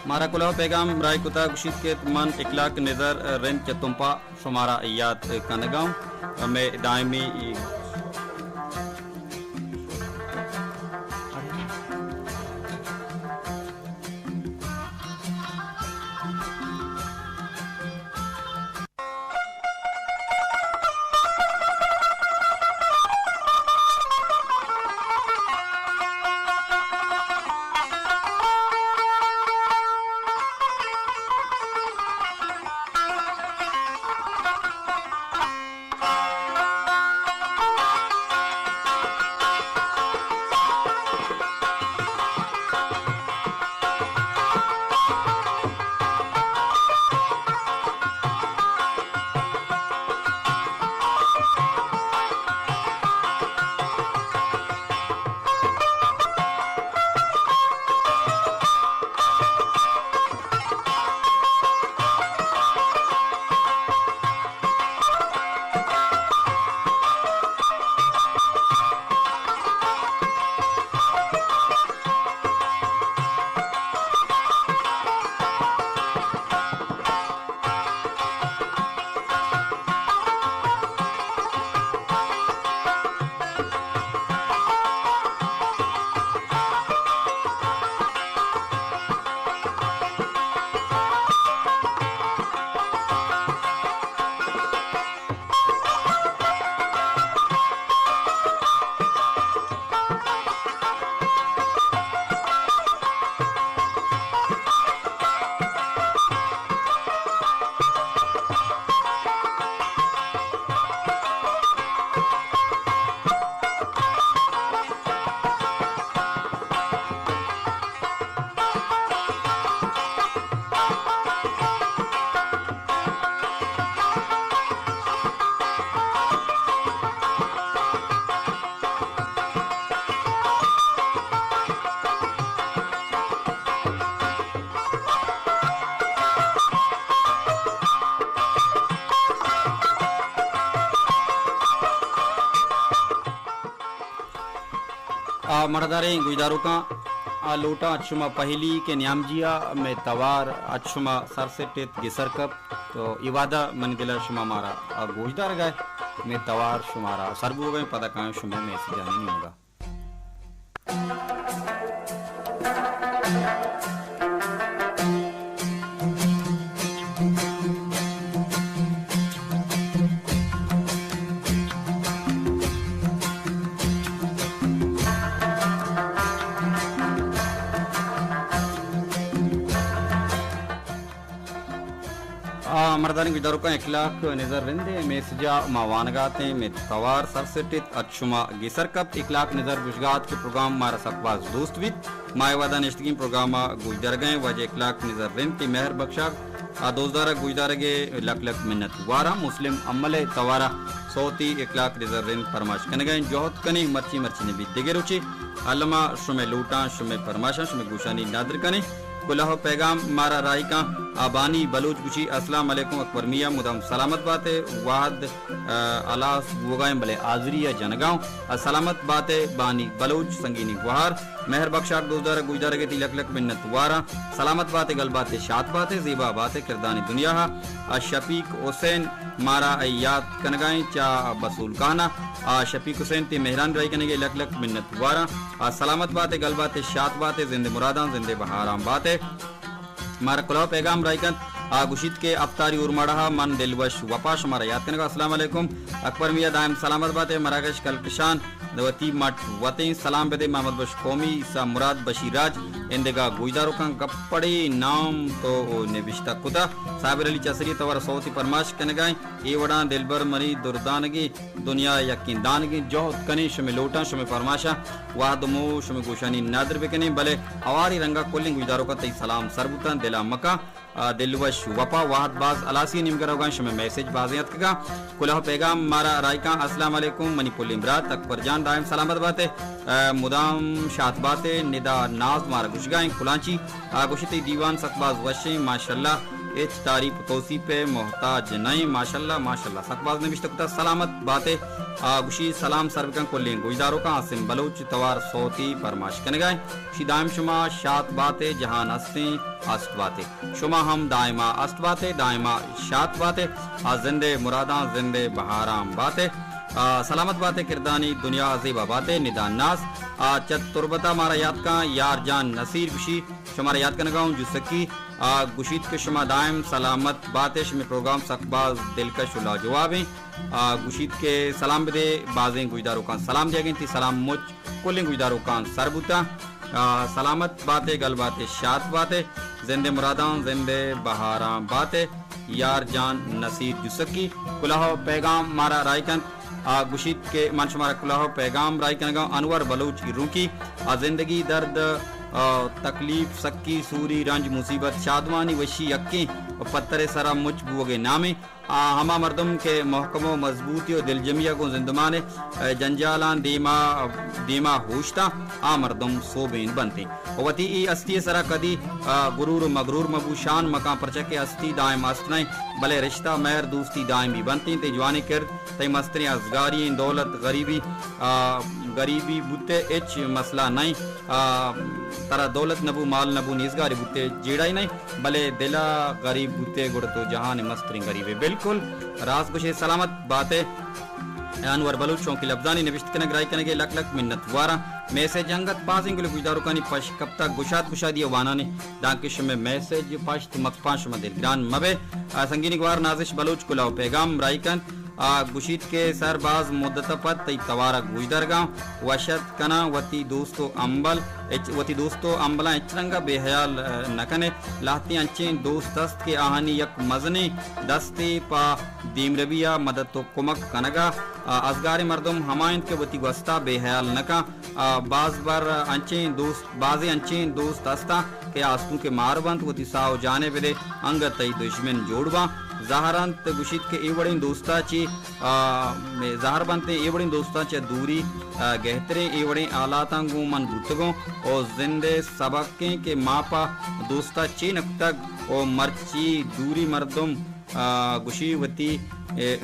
مارا کلوہ پیغام راہ کتا گوشیت کہ من اخلاق نظر رند چہ تمپا شمارا یاد کنگاؤں۔ مئے دائمی آ، مڑداریں گوشداروکاں، آ، لوٹاں اچ شما پہلی کہ نیامجی ءَ مئے توار اچ شما سر سٹ ایت، گسر کپت، تو اے وہد ءَ منی دل ءَ شما مارا، آ، گوشدارگ ءَ، مئے توار شمارا سر بوگ ءَ، پدا کایاں شمئے میسجانی نیمگ ءَ۔ آ، مڑداریں گوشداروکاں، اخلاق نظر رند ءِ میسج ءَ ما وانگ ءَ اتیں، مئے توار سر سٹ ایت، اچ شما گسر کپت۔ اخلاق نظر گوشگ ءَ ات کہ پروگرام مارا سک باز دوست بیت۔ ما اے وہد ءَ نشتگیں پروگرام ءَ گوشدارگ ءَ ایں، واجہ اخلاق نظر رند تئی مہر بکشاگ ءَ دوستدار ءَ گوشدارگ ءِ لک لک منت وار آں۔ مسلم امل ءِ توار ءَ سوتی اخلاق نظر رند پرماش کنگ ءَ ایں۔ جہد کنیں، مرچی مرچی نہ بیت دگہ روچے۔ الما شمئے لوٹاں، شمئے پرماشاں، شمئے گوشانی ندر کنیں۔ کلوہ ءُ پیگام مارا راہی کاں، آ، بانی بلوچ گوشی، السلام علیکم اکبر میاں، مدام سلامت بات ئے، وہد، آ، ہلاس بوگ ءَ ایں، بلے حاضری ءَ جنگ ءَ اوں۔ آ، سلامت بات ئے بانی بلوچ، سنگینی گوہار۔ مہر بخشاک دوستدار ءَ گوشدارگ ءَ تئی لک لک منت وار آں۔ سلامت بات ئے، گل بات ئے، شات بات ئے، زیبا بات ئے کردانی دنیا ءَ۔ آ، شفیق حسین مارا یات کنگ ءَ ایں چہ بسول کہن ءَ۔ آ، شفیق حسین تئی مہرانی راہی کنگ ءَ لک لک منت وار آں۔ آ، سلامت بات ئے، گل بات ئے، شات بات ئے، زند ءِ مراداں، زند ءِ بہاراں بات ئے۔ مارا کلوہ ءُ پیگام راہی کنت، آ، گوشیت کہ افتاری اورماڑہ ءَ من دلوش وپا شمارا یات کنگ ءَ۔ السلام علیکم اکبر میاں، دائم سلامت بات ئے۔ مراگش کلکشان وتی مٹ وتیں، سلام بدے محمد بخش قومی، عیسیٰ مراد، بشیر راج، اندگہ گوشداروکاں۔ گپڑے نام تو نبشتہ کتہ۔ صابر علی چسری توار سوتی پرماش کنگ ءَ ایں۔ اے وڑاں دلبر منی دردانگی، دنیا یکیں دانگیں۔ جہد کنیں، شمئے لوٹاں، شمئے پرماشاں، وہد ءُ موہ شمئے گوشانی ندر بکنیں، بلے ہواری رنگ ءَ کلیں گوشداروکاں تئی سلام سر بوتاں، دل ءَ مکاں۔ آ، دلوش وپا، وہد باز ہلاسی ءِ نیمگ ءَ روگ ءَ ایں، شمئے میسج بازیں اتکگ اَں۔ کلوہ ءُ پیگام مارا راہی کاں، السلام علیکم منی پلیں برات اکبر جان، دائم سلامت بات ئے، آ، مدام شات بات ئے، ندا ناز مارا گوشگ ءَ ایں کلانچی۔ آ، گوشی تئی دیوان سک باز وش ایں، ماشاءاللہ، ہچ تعریف ءُ توصیف ءِ محتاج نہ ایں، ماشاءاللہ، ماشاءاللہ، سک باز نبشتہ کتہ، سلامت بات ئے۔ آ، گوشی سلام سر بکن کلیں گوشداروکاں، عاصم بلوچ توار سوتی پرماش کنگ ءَ ایں۔ گوشی دائم شما شات بات ئے، جہان ہستیں ہست بات ئے۔ شما ہم دائما ہست بات ئے، دائما شات بات ئے۔ آ، زند ءِ مراداں، زند ءِ بہاراں بات ئے۔ آ، سلامت بات ئے، کردانی دنیا زیبا بات ئے، ندا ناز۔ آ، چہ تربت ءَ مارا یات کاں، یار جان نصیر گوشی، شمارا یات کنگ ءَ اوں جسکی۔ آ، گوشیت کہ شما دائم سلامت بات ئے، شمئے پروگرام سک باز دلکش ءُ لاجواب ایں۔ آ، گوشیت کہ سلام بدے، بازیں گوشداروکاں سلام دیگ ایں، تئی سلام مچ کلیں گوشداروکاں سر بوتاں۔ آ، سلامت بات ئے، گل بات ئے، شات بات ئے، زند ءِ مراداں، زند ءِ بہاراں بات ئے، یار جان نصیر جسکی۔ کلوہ ءُ پیگام مارا راہی کنت، آ، گوشیت کہ من شمارا کلوہ ءُ پیگام راہی کنگ ءَ اوں، انور بلوچ ایرونکی۔ آ، زندگی درد، آ، تکلیف، سکی، سوری، رنج، مصیبت، شادمانی، وشی یکیں ءُ پتر ءِ سرا مچ بوگ ءِ نام ایں۔ آ، ہما مردم کہ محکم ءُ مضبوطی ءُ دلجمی ءَ گوں زندمان ءِ، آ، جنجالاں دیما، دیما ہوشتاں، آ مردم سوبین بنت ایں۔ ءُ وتی اے ہستی ءِ سرا کدی، آ، غرور ءُ مغرور مبو، شان مکاں، پرچا کہ ہستی دائم ہست نہ ایں، بلے رشتہ، مہر، دوستی دائمی بنت ایں۔ تئی جوانیں کرد، تئی مستریں ازگاری ایں۔ دولت، غریبی، آ، غریبی بوتے ہچ مسئلہ نہ ایں۔ آ، ترا دولت نبو، مال نبو، نیزگاری بوتے جیڑائی نہ ایں، بلے دل ءَ غریب بوتے گڑا تو جہان ءِ مستریں غریب ئے۔ بالکل راست گوشے، سلامت بات ئے۔ انور بلوچ چونکہ لبزانی نبشت کنگ، راہی کنگ ءِ لک لک منت وار آں۔ میسج انگت بازیں، گلے گوشداروکانی پشت کپتگ، گشاد گشادی ءَ وانان ایں، دانکہ شمئے میسج پشت مکپاں، شما دلگران مبئے۔ آ، سنگینی گوار نازش بلوچ کلوہ ءُ پیگام راہی کنت۔ آ، گوشیت کہ سر، باز مدت ءَ پد تئی توار ءَ گوشدارگ ءَ آں، وش اتک کناں، وتی دوست ءُ امبل، ہچ، وتی دوست ءُ امبلاں ہچ رنگ ءَ بے حیال، آ، نہ کن ئے۔ لہتیں انچیں دوست است کہ آہانی یک مزنیں دستے پہ دیمروی ءَ مدد ءُ کمک کنگ ءَ، آ، ازگاریں مردم ہما انت کہ وتی گوست ءَ بے حیال نہ کن۔ آ، باز بر انچیں دوست، بازیں انچیں دوست ہستاں کہ آستونک ءِ مار بنت، وتی ساہ ءُ جان ءَ بدے، انگت تئی دژمن جوڑ باں۔ زہر انت، گوشیت کہ اے وڑیں دوست ءَ چہ، آ، زہر بنت، اے وڑیں دوستاں چہ دوری، آ، گہتریں۔ اے وڑیں حالاتاں گوں من بوتگوں ءُ زند ءِ سبق ایں کہ ما پہ دوست ءَ چے نہ کتگ ءُ مرچی دوری مردم، آ، گوشی وتی، اے،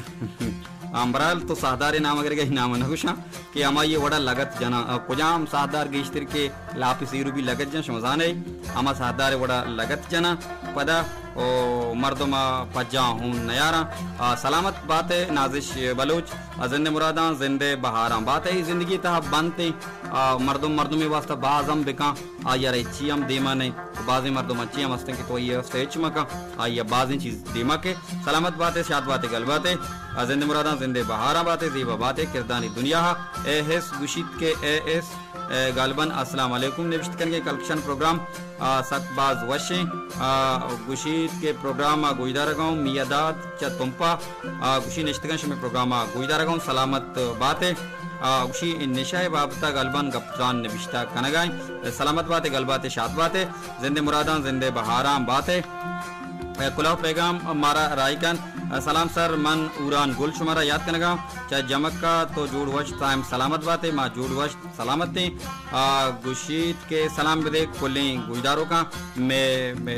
امبرال تو ساہدار نام گرگا نام نہ گوشاں کہ ہمائی وڑا لگت جناں۔ آ، کجام ساہدار گیشتر کہ لاپ سیرو بھی لگت جن، شما زانے، ہما ساہدار وڑا لگت جناں۔ پدا او مردم پجاں ہون نیاراں۔ آ، سلامت بات ئے نازش بلوچ، آ، زند مراداں زند بہاراں بات ئے۔ زندگی تہا بنت ایں، آ، مردم مردمے واسطہ باز ہم بکاں، آئی ء را ہچی ہم دیما نئیں۔ بازیں مردم انچیں ہم ہستن کہ تو آئی ء واسطہ ہچ مکن، آئی ء بازیں چیز دیما کے۔ سلامت بات ئے، شات بات ئے، گل بات ئے۔ آ، زند مراداں زند بہاراں بات ئے، زیبا بات ئے، کردانی دنیا ء۔ اے ایس گوشیت کہ اے ایس، اے، غالباً السلام علیکم نوشت کنگے۔ کلکشن پروگرام، آ، سک باز وشیں۔ آ، گوشیت کہ پروگرام ء گوشدارگاں میاداد چہ تمپا، آ، گوشی نشتگاں شمے پروگرام ء گوشدارگاں، سلامت بات ئے۔ آ، گوشی نشہ ء بابت ء غالباً گپ تران نبشتہ کنگا ایں۔ سلامت بات ئے، گل بات ئے، شات بات ئے۔ زند مراداں زند بہاراں بات ئے۔ اے، کلوہ پیغام مارا راہی کن۔ سلام سر، من اوران گل شمارا یات کنگاں۔ چہ جمکا تو جوڑ وش، تائم سلامت بات ئے، ما جوڑ وش سلامت ایں۔ آ، گوشیت کہ سلام بدے کلیں گوشداروکاں، مے، مے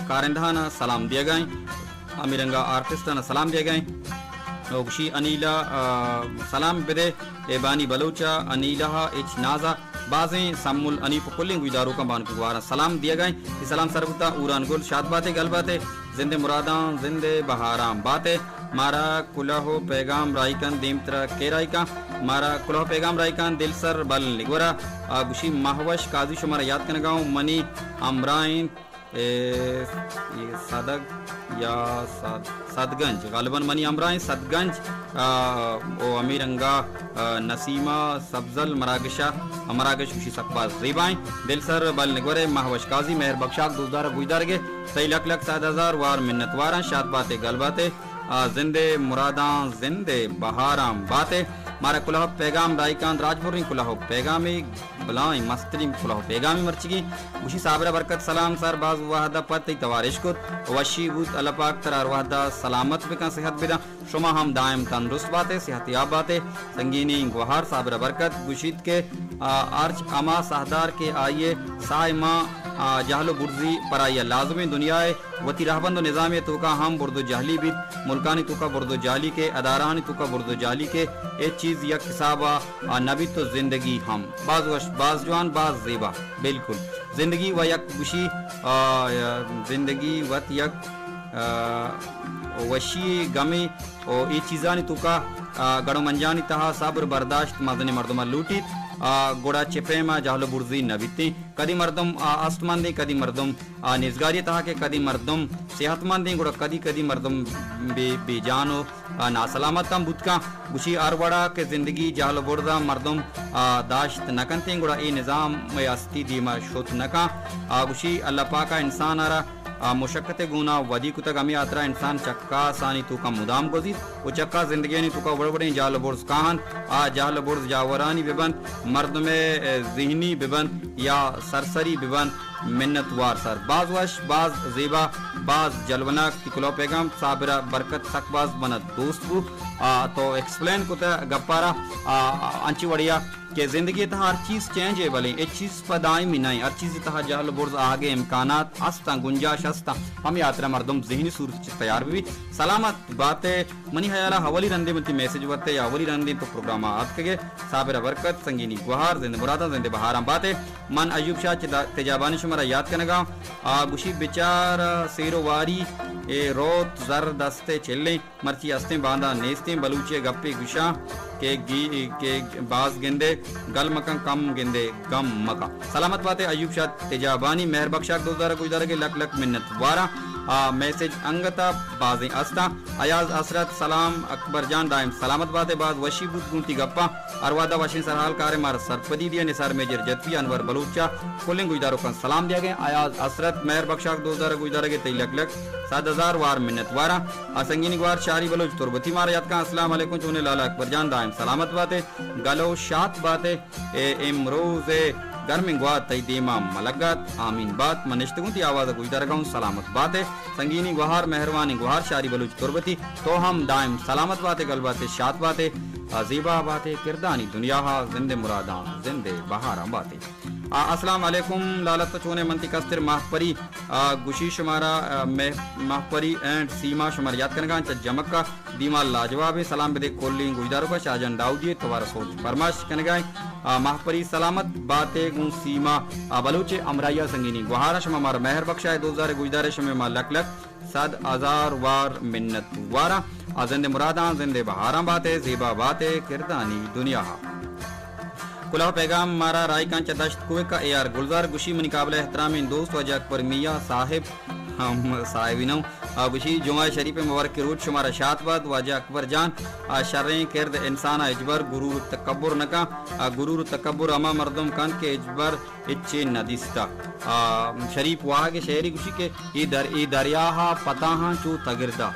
کارندہانا سلام دیگا ایں۔ ہمے رنگا آرٹسٹانا سلام دیگا ایں۔ او گوشی انیلا، آ، سلام بدے، اے بانی بلوچا، انیلا ہا اچ نازا۔ بازیں سمل انیپ و کلیں گوشداروکاں بانک گوارا سلام دیگا ایں۔ اے سلام سر بوتا، اوران گل شات بات ئے، گل بات ئے، زند مراداں زند بہاراں بات ئے۔ مارا کلوہ پیغام راہی کن، دیمترا کے راہی کن؟ مارا کلوہ پیغام راہی کن دل سر بل نگورا۔ آ، گوشی ماہوش قاضی شمارا یات کنگا اوں، منی ہمراہ انت۔ اے، اے سدگ یا سد-، سدگنج، غالباً منی ہمراہیں سدگنج، آ، او ہمے رنگا، آ، نسیمہ سبزل مراگشا، مراگش گوشی سک باز زیبائیں۔ دل سر بل نگورے، ماہوش قاضی، مہر بخشاک دوزدار گوشدارگے، تئی لک لک صد ہزار وار منت واراں، شات باتے گل باتے۔ آ، زند مراداں زند بہاراں بات ئے۔ مارا کلوہ پیغام راہی کاں، راجپوریں کلوہ پیغامے، بلاہیں مستریں کلوہ پیغامے مرچیگیں۔ گوشی صابرہ برکت سلام سر، باز وہدہ پد تئی توار اشکت، وشی بوت، اللہ پاک ترا ہر وہدہ سلامت بکن، صحت بدن۔ شما ہم دائم تندرست بات ئے، صحت یاب بات ئے۔ سنگینی گوہار صابرہ برکت گوشیت کہ، آ، ہرچ ہما ساہدار کہ آئی ء ساہ ء ماں، آ، جہل و برزی پر آئی ء لازمیں دنیا ء وتی رہبند و نظام ء توکا ہم برد و جہلی بیت، ملکانی توکا برد و جہلی کے، ادارہانی توکا برد و جہلی کے، اے چیز یک حساب ء، آ، نہ بیت و زندگی ہم۔ باز وش، باز جوان، باز زیبا۔ بالکل۔ زندگی و یک گوشی، آ، زندگی وت یک، آ، وشی گمی و اے چیزانی توکا، آ، گڑ و منجانی تہا صبر برداشت مزنیں مردم ء لوٹیت، آ، گڑا چہ پیم ء جہل و برزی نہ بیتیں۔ کدی مردم، آ، است مندیں، کدی مردم، آ، نیزگاری تہا کہ کدی مردم صحت مندیں، گڑا کدی کدی مردم بے، بے جان و، آ، ناسلامت ہم بوت کن۔ گوشی ہر وڑا کہ زندگی جہل و برزا مردم، آ، داشت نہ کنتیں، گڑا اے نظام ء ہستی دیما شت نہ کن۔ آ، گوشی اللہ پاکا انسان ء را آ، مشقت ء گونا ودی کتگ، ہمے ہاترا انسان چکاسانی توکا مدام گوزیت و چکا زندگیانی توکا وڑ وڑیں جہل و برز کاہنت۔ آ جہل و برز جاورانی بہ بنت، مردم ء ذہنی بہ بنت یا سرسری بہ بنت، منت وار سر۔ باز وش، باز زیبا، باز جلوناک تی کلو پیغام۔ صابرہ برکت سک باز منا دوست بو۔ آ، تو ایکسپلین کتہ گپارا، آ، انچی وڑیا کہ زندگی ء تہا ہر چیز چینج ء، بلے اے چیز پہ دائمی نہ انت۔ ہر چیز ء تہا جہل و برز آہگ ء امکانات استاں، گنجائش استاں۔ ہمے ہاترا مردم ذہنی صورت چہ تیار بہ بیت۔ سلامت بات ئے۔ منی ہیال ء اولی رندے من تئی میسج وت ئے یا اولی رندے تو پروگرام ء آتکگ ئے۔ صابر ء برکت، سنگینی گوہار، زند مراداں زند بہاراں بات ئے۔ من ایوب شاہ چہ دا-، تیجابانی شمارا یات کنگ ء آں۔ آ گوشی بچار سیر و واری اے روت زر دست ء چلیں۔ مرچی ہستیں باندا نیستیں، بلوچی ء گپے گشاں کہ گی-، کہ باز گندے گل مکن، کم گندے گم مکن۔ سلامت باتے ایوب شاہ تجابانی، مہر بخشاک دوزدار ء گوشدارگ ء لک لک منت واراں۔ آ میسج انگت ء بازیں استاں۔ ایاز حسرت سلام اکبر جان، دائم سلامت باتے، باز وشی بوت گوں تی گپاں۔ ہر وہد ء وشیں سرحال کارے، مارا سرپدی دیئے۔ نثار میجر جتوی، انور بلوچ ء کلیں گوشداروکاں سلام دیگ ء۔ ایاز حسرت، مہر بخشاک دوزدار ء گوشدارگ ء تئی لک لک صد ہزار وار منت واراں۔ آ سنگینی گوار شاری بلوچ تربتی مارا یات کن۔ السلام علیکم چونے لالا اکبر جان، دائم سلامت باتے، گلو شات باتے۔ اے امروز ء گرمیں گوات تئی دیما ملگات۔ آمین بات۔ من نشتگوں تی آواز ء گوشدارگاں، سلامت باتے۔ سنگینی گوہار، مہروانیں گوہار شاری بلوچ تربتی، تو ہم دائم سلامت باتے، گل باتے، شات باتے، آ زیبا باتے، کردانی دنیا ہا زند مراداں زند بہاراں باتے۔ آ، السلام علیکم لالا، تو چونے؟ من تی کستر ماہپری، آ، گوشی شمارا، آ، مہ-، ماہپری اینڈ سیما شمار یاد کنگا، چہ جمکا دیما لاجواب سلام بدے کلیں گوشداروکا، شاہجان داؤدی توارا سوت پرماش کنگا۔ آ، ماہپری سلامت باتے گوں سیما، آ، بلوچ ہمراہیا سنگینی گوہارا، شما مارا مہر بخشائے دوزار گوشدارے، شمے ما لک لک صد ہزار وار منت وارا۔ آ زند مراداں زند بہاراں باتے، زیبا باتے کردانی دنیا ہا۔ کلہ پیغام مارا رائیکاں چہ دشت کوہ کا اے آر گلزار، گوشی منی قابل احترامیں دوست واجہ اکبر میاں صاحب، ہم صاحبی نو، آ، گوشی جمعہ شریف مبارک روچ شمارا شات بات واجہ اکبر جان، آ، شریں کرد انسان ء ہچبر غرور و تکبر نہ کن، آ، غرور و تکبر ہما مردم کن کہ ہچبر ہچے نہ دیستہ۔ آ، شریف واہگ ء شعرے گوشی کہ اے در-، اے دریاہ ء پتاہاں چو تگردا۔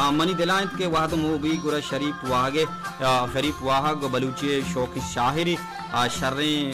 آ، منی دل ء انت کہ وہد مو بی گڑا شریف واہگ ء، آ، شریف واہگ بلوچی ء شوقیں شاعرے، آ، شریں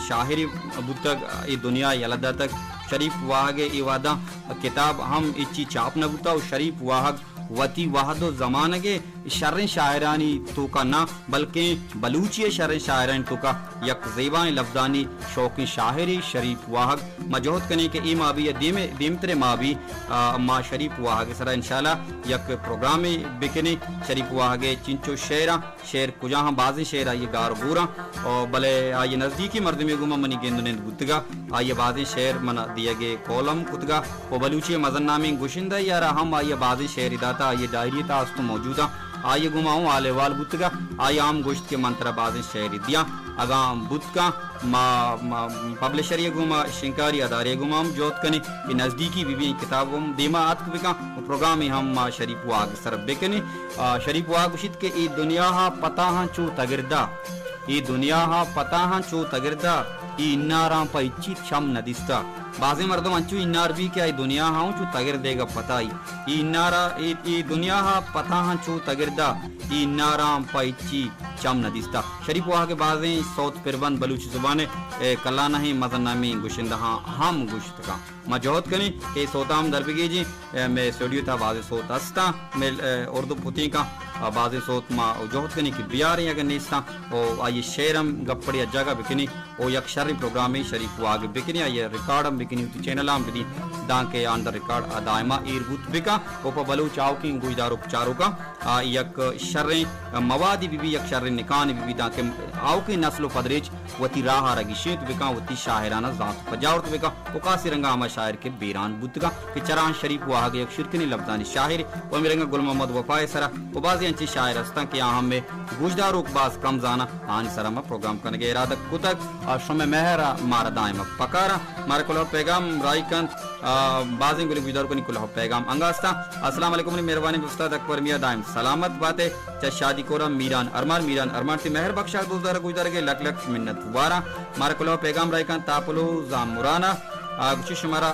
شاعرے بوتگ، اے دنیا ء یلہ داتگ۔ شریف واہگ ء اے وہداں کتاب ہم ہچی چاپ نہ بوتہ و شریف واہگ وتی وہد و زمانگ ء شریں شاعرانی توکا نہ، بلکیں بلوچی ء شریں شاعرانی توکا یک زیبائیں لبزانی شوقیں شاعرے شریف واہگ۔ ما جہد کنیں کہ اے ماہ بی یا دیم، دیمترے ماہ بی، آ، ما شریف واہگ ء سرا انشاءاللہ یک پروگرامے بکنیں۔ شریف واہگ ء چنچو شعراں، شعر کجا ہم بازیں شعر آئی ء گار و گوراں، او بلے آئی ء نزدیکی مردمے گوما منی گند و نند بوتگا، آئی ء بازیں شعر من دیگ ء قول ہم کتگا۔ و بلوچی ء مزن نامیں گشندہ یارا ہم آئی ء بازیں شعری داتا، آئی ء ڈائری ء تہا است و موجوداں۔ آئی ء گوما اوں حال احوال بوتگا، آئی ء ہم گوشت کہ من ترا بازیں شعری دیاں، اگاں بوت کن ما، ما پبلشری ء گوما، شنکاری ادارے ء گوما ہم جہد کنیں کہ نزدیکی بہ بی، کتاب ہم دیما اتک بکن و پروگرامے ہم ما شریف واگ سر بکنیں۔ آ، شریف واگ گوشیت کہ اے دنیا ء پتاہاں چو تگردا، اے دنیا ء پتاہاں چو تگردا، اے اناراں پہ ہچی چم نہ دیستا۔ بازیں مردم انچو انار بی کہ آئی دنیا ہاں چو تگر دیگا پتائی۔ اے انارا، اے، اے دنیا ہا پتاہاں چو تگردا، اے اناراں پہ ہچی چم نہ دیستا۔ شریف واہگ بازیں سوت پربند بلوچی زبان ء، اے، کلانہیں مزن نامیں گشندہاں ہم گوشتگاں۔ ما جہد کنیں کہ اے سوتاں ہم در بگیجیں۔ اے، مئے اسٹوڈیو تہا بازیں سوت ہستاں، مئے، اے، اردو پتینکاں، آ، بازیں سوت ما جہد کنیں کہ بیاریں، اگر نیستاں، او آئی شعر ہم گپڑے جاگہ بکنیں۔ او یک شریں پروگرامے شریف واگ بکنی، آئی ء ریکارڈ ہم بکنی، وتی چینل ہم بدی، دانکہ آن دا ریکارڈ ء دائما ایر بوت بکن۔ او پہ بلوچ آوکیں گوشداروک چاروکاں آ یک شریں موادی بہ بی، یک شریں نکانے بہ بی، دانکہ آوکیں نسل و پدریچ وتی راہ ء را گیشینت بکن، وتی شاعرانہ زانت پجاورت بکن۔ و خاصی رنگا ہما شاعر کہ بیران بوتگاں کہ چراں شریف واہگ یک شرکنی لبزانی شاعر و ہمے رنگا گل محمد وفا ء سرا و بازیں انچیں شاعر ہستاں کہ آ ہمے گوشداروک باز کم زاناں، آنی سرا ما پروگرام کنگ ء ارادہ کتگ۔ آ شمئے مہر ء مارا دائم پکاراں۔ مارا کلوہ پیغام راہی کنت، آ، بازیں گلیں گوشداروکانی کلوہ پیغام انگا استاں۔ السلام علیکم، منی مہربانی استاد اکبر میاں، دائم سلامت باتے۔ چہ شادی کورا میران ارمان، میران ارمان تی مہر بخشا دوزدار گوشدارگے لک لک منت واراں۔ مارا کلوہ پیغام راہی کنت تاپلو زامرانا۔ آ، گوشی شمارا،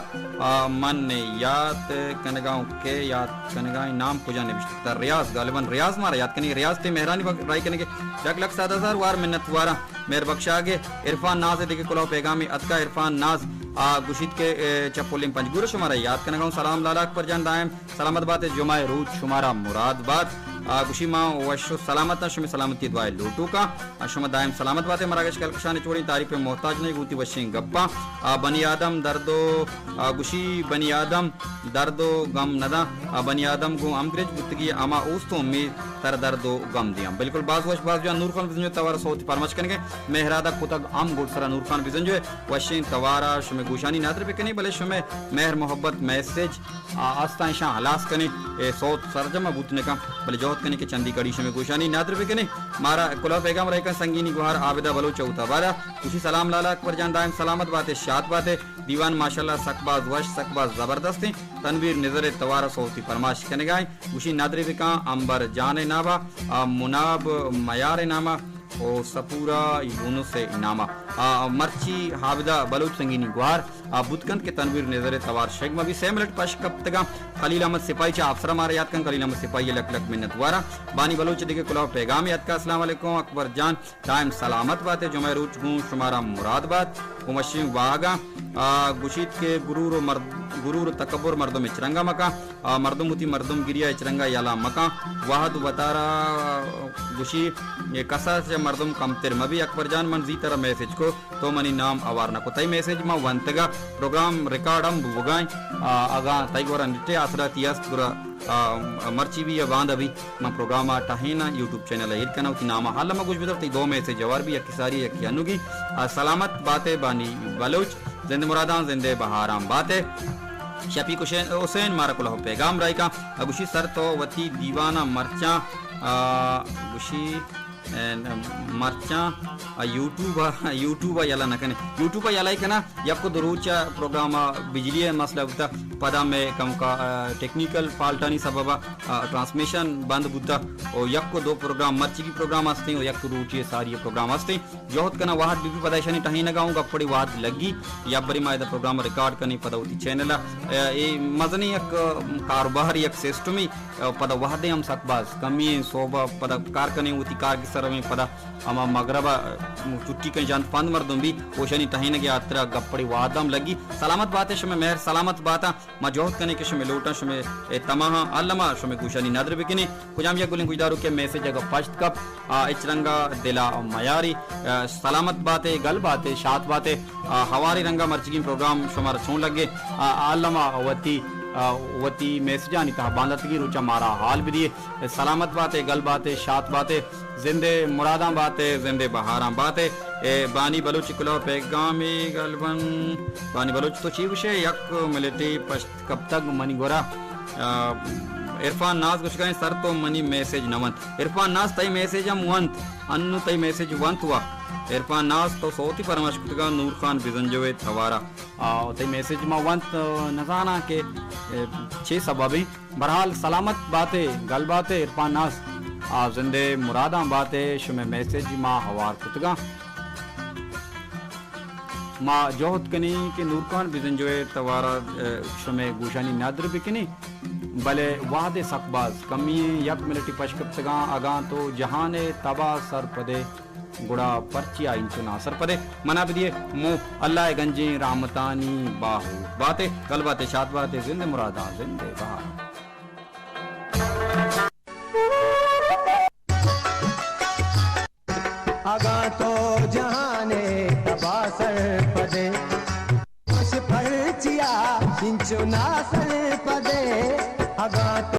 آ، من یات کنگاؤں کہ یات کنگائیں نام کجا نوشتہ؟ ریاض، غالباً ریاض مارا یات کنی۔ ریاض تے مہرانی وقت رائی کنگے لک لک صد ہزار وار منت واراں۔ مہر بخشاگے عرفان ناز دگہ کلوہ پیغامی اتکا۔ عرفان ناز، آ، گوشیت کہ، اے، چہ پلیں پنجگور شمارا یات کنگاؤں۔ سلام لالا اکبر جان، دائم سلامت بات، جمعہ روچ شمارا مراد بات۔ آ، گوشی ما وش و سلامت آں، شمئے سلامتی دعائے لوٹوکاں۔ آ، شما دائم سلامت بات، مراگش کلکشان چوڑیں تعریف محتاج نہیں گوتی وشیں گپاں۔ آ، بنی آدم درد و، آ، گوشی بنی آدم درد و گم نداں، آ، بنی آدم گوں ہمگرنچ بوتگی ہما اوست و امید تر درد و گم دیاں۔ بالکل باز وش باز جوان نور خان بزنجو توار سوت پرمش کنگے۔ مہرادہ کتگ ہم گڈ سرا نور خان بزنجو وشیں توارا شمئے گوشانی ندر بکنی، بلے شمئے مہر محبت میسج آ، استاں اشاں ہلاس کنیں، اے سوت سرجم بوت نہ کن، بلے جہد کنیں کہ چندی کڑی شمئے گوشانی ندر بکنیں۔ مارا کلوہ پیغام رہی کن سنگینی گوہار عابدہ بلوچ اوتا بارا۔ گوشی سلام لالا اکبر جان، دائم سلامت باتے، شات باتے۔ دیوان ماشاءاللہ سک باز وش، سک باز زبردستیں۔ تنویر نظر توارا سوتی پرماش کنگائیں۔ گوشی ندرے بکاں امبر جان نابا، آ، مناب میار ناما۔ او سپورا یونس ء نام ء۔ آ، مرچی عابدہ بلوچ سنگینی گوہار، آ، بوت کنت کہ تنویر نظر ء توار شگ مہ بی۔ سئے منٹ پش کپتگاں۔ خلیل احمد سپاہی چہ آپسرا مارا یات کن۔ خلیل احمد سپاہی ء لک لک منت واراں۔ بانی بلوچ ء دگہ کلوہ پیغامے اتکا۔ السلام علیکم اکبر جان، دائم سلامت بات ء جمعہ روچ گوں شمارا مراد بات۔ گوں وشیں واہگاں، آ، گوشیت کہ غرور و مرد-، غرور و تکبر مردم اچ رنگا مکن۔ آ، مردم وتی مردم گری ء ہچ رنگ ء یلہ مکن۔ وہد وتارا گوشی، اے کس ء چہ مردم کمتر مہ بی۔ اکبر جان، من زی ترا میسج تو منی نام ہوار نہ کو۔ تئی میسج ما ونتگا، پروگرام ریکارڈ ہم بوگائیں۔ آ، اگاں تئی گورا نیٹے آسراتی است گڑا، آ، مرچی بھی یا باندا بھی من پروگرام ء ٹہیناں، یوٹیوب چینل ء ایر کناں، وتی نام ء الما گوش بدار۔ تئی دو میسج ہوار بھی، یکی ساری یکی انوگی۔ آ، سلامت باتے بانی بلوچ، زند مراداں زندے بہاراں باتے۔ شفیق حسین، حسین مارا کلہو پیغام رائے کاں۔ آ، گوشی سر تو وتی دیوان ء مرچاں، آ، گوشی اے، مرچاں، آ، یوٹیوب ء، یوٹیوب ء یلہ نہ کنے۔ یوٹیوب ء یلہ کناں، یک و دو روچ ء پروگرام ء بجلی ء مسئلہ بوتا، پدا مئے کمکا، آ، ٹیکنیکل فالٹانی سبب ء، آ، ٹرانسمیشن بند بوتا۔ او یک و دو پروگرام، مرچیگی پروگرام ہستیں، او یک روچی ساری پروگرام ہستیں۔ جہد کناں وہد بی بی پدا ایشانی ٹہینگا اوں گپڑی وہد لگی۔ یا بری ما ادا پروگرام ریکارڈ کنیں پدا وتی چینل ء۔ اے مزنیں یک کاروبار، یک سسٹمی۔ پدا وہدے ہم سک باز کمی ایں، صوبہ پدا کار کنیں، وتی کار کی سر رویں، پدا ہما مغرب ء چھٹی کن جنت پند مردم بی، اوشانی ٹہینگے ہاترا گپڑی وہد ہم لگی۔ سلامت باتے شمے مہر، سلامت باتا۔ ما جہد کنیں کہ شمے لوٹاں، شمے اے تماہاں الما شمے گوشانی ندر بکنیں۔ کجام یک گلیں گوشدارو کہ میسج اگا پشت کپ، آ، اچ رنگا دلا میاری، آ، سلامت باتے، گل باتے، شات باتے۔ آ، ہواری رنگا مرچگیں پروگرام شمارا چون لگے؟ آ، الما وتی، آ، وتی میسجانی تہا بانداتگیں روچا مارا حال بدیے۔ سلامت باتے، گل باتے، شات باتے، زندے مراداں باتے، زندے بہاراں باتے۔ اے بانی بلوچ کلوہ پیغامی گل بن۔ بانی بلوچ تو چی گوشے؟ یک ملٹی پشت کپتگ منی گورا۔ آ، عرفان ناز گوشگائیں سر تو منی میسج نہ ونت۔ عرفان ناز تئی میسج ہم ونت، انو تئی میسج ونت وا۔ عرفان ناز تو صوتی پرمش کتگا نور خان بزنجوے توارا۔ آ، تئی میسج ما ونت، آ، نزاناں کہ، اے، چے سببیں۔ برحال سلامت باتے، گل باتے عرفان ناز۔ آ، زندے مراداں باتے، شمے میسج ما ہوار کتگاں۔ ما جہد کنیں کہ نورخان بزنجوئے توارا، ء، شمئے گوشانی ندر بکنیں، بلے وہد ء سک باز کمی ایں، یک منٹی پشکپتگاں۔ اگاں تو جہان ء تبا سرپدے، گڑا پرچیا انچو ناسرپدے؟ منا بدیے مو اللہ ء گنجیں رحمتانی باہو باتے، گل باتے، شاد باتے، زند مراداں زند بہار۔ اگاں تو جہان ء تبا سرپدے، گوش پرچیا انچو ناسرپدے؟ اگاں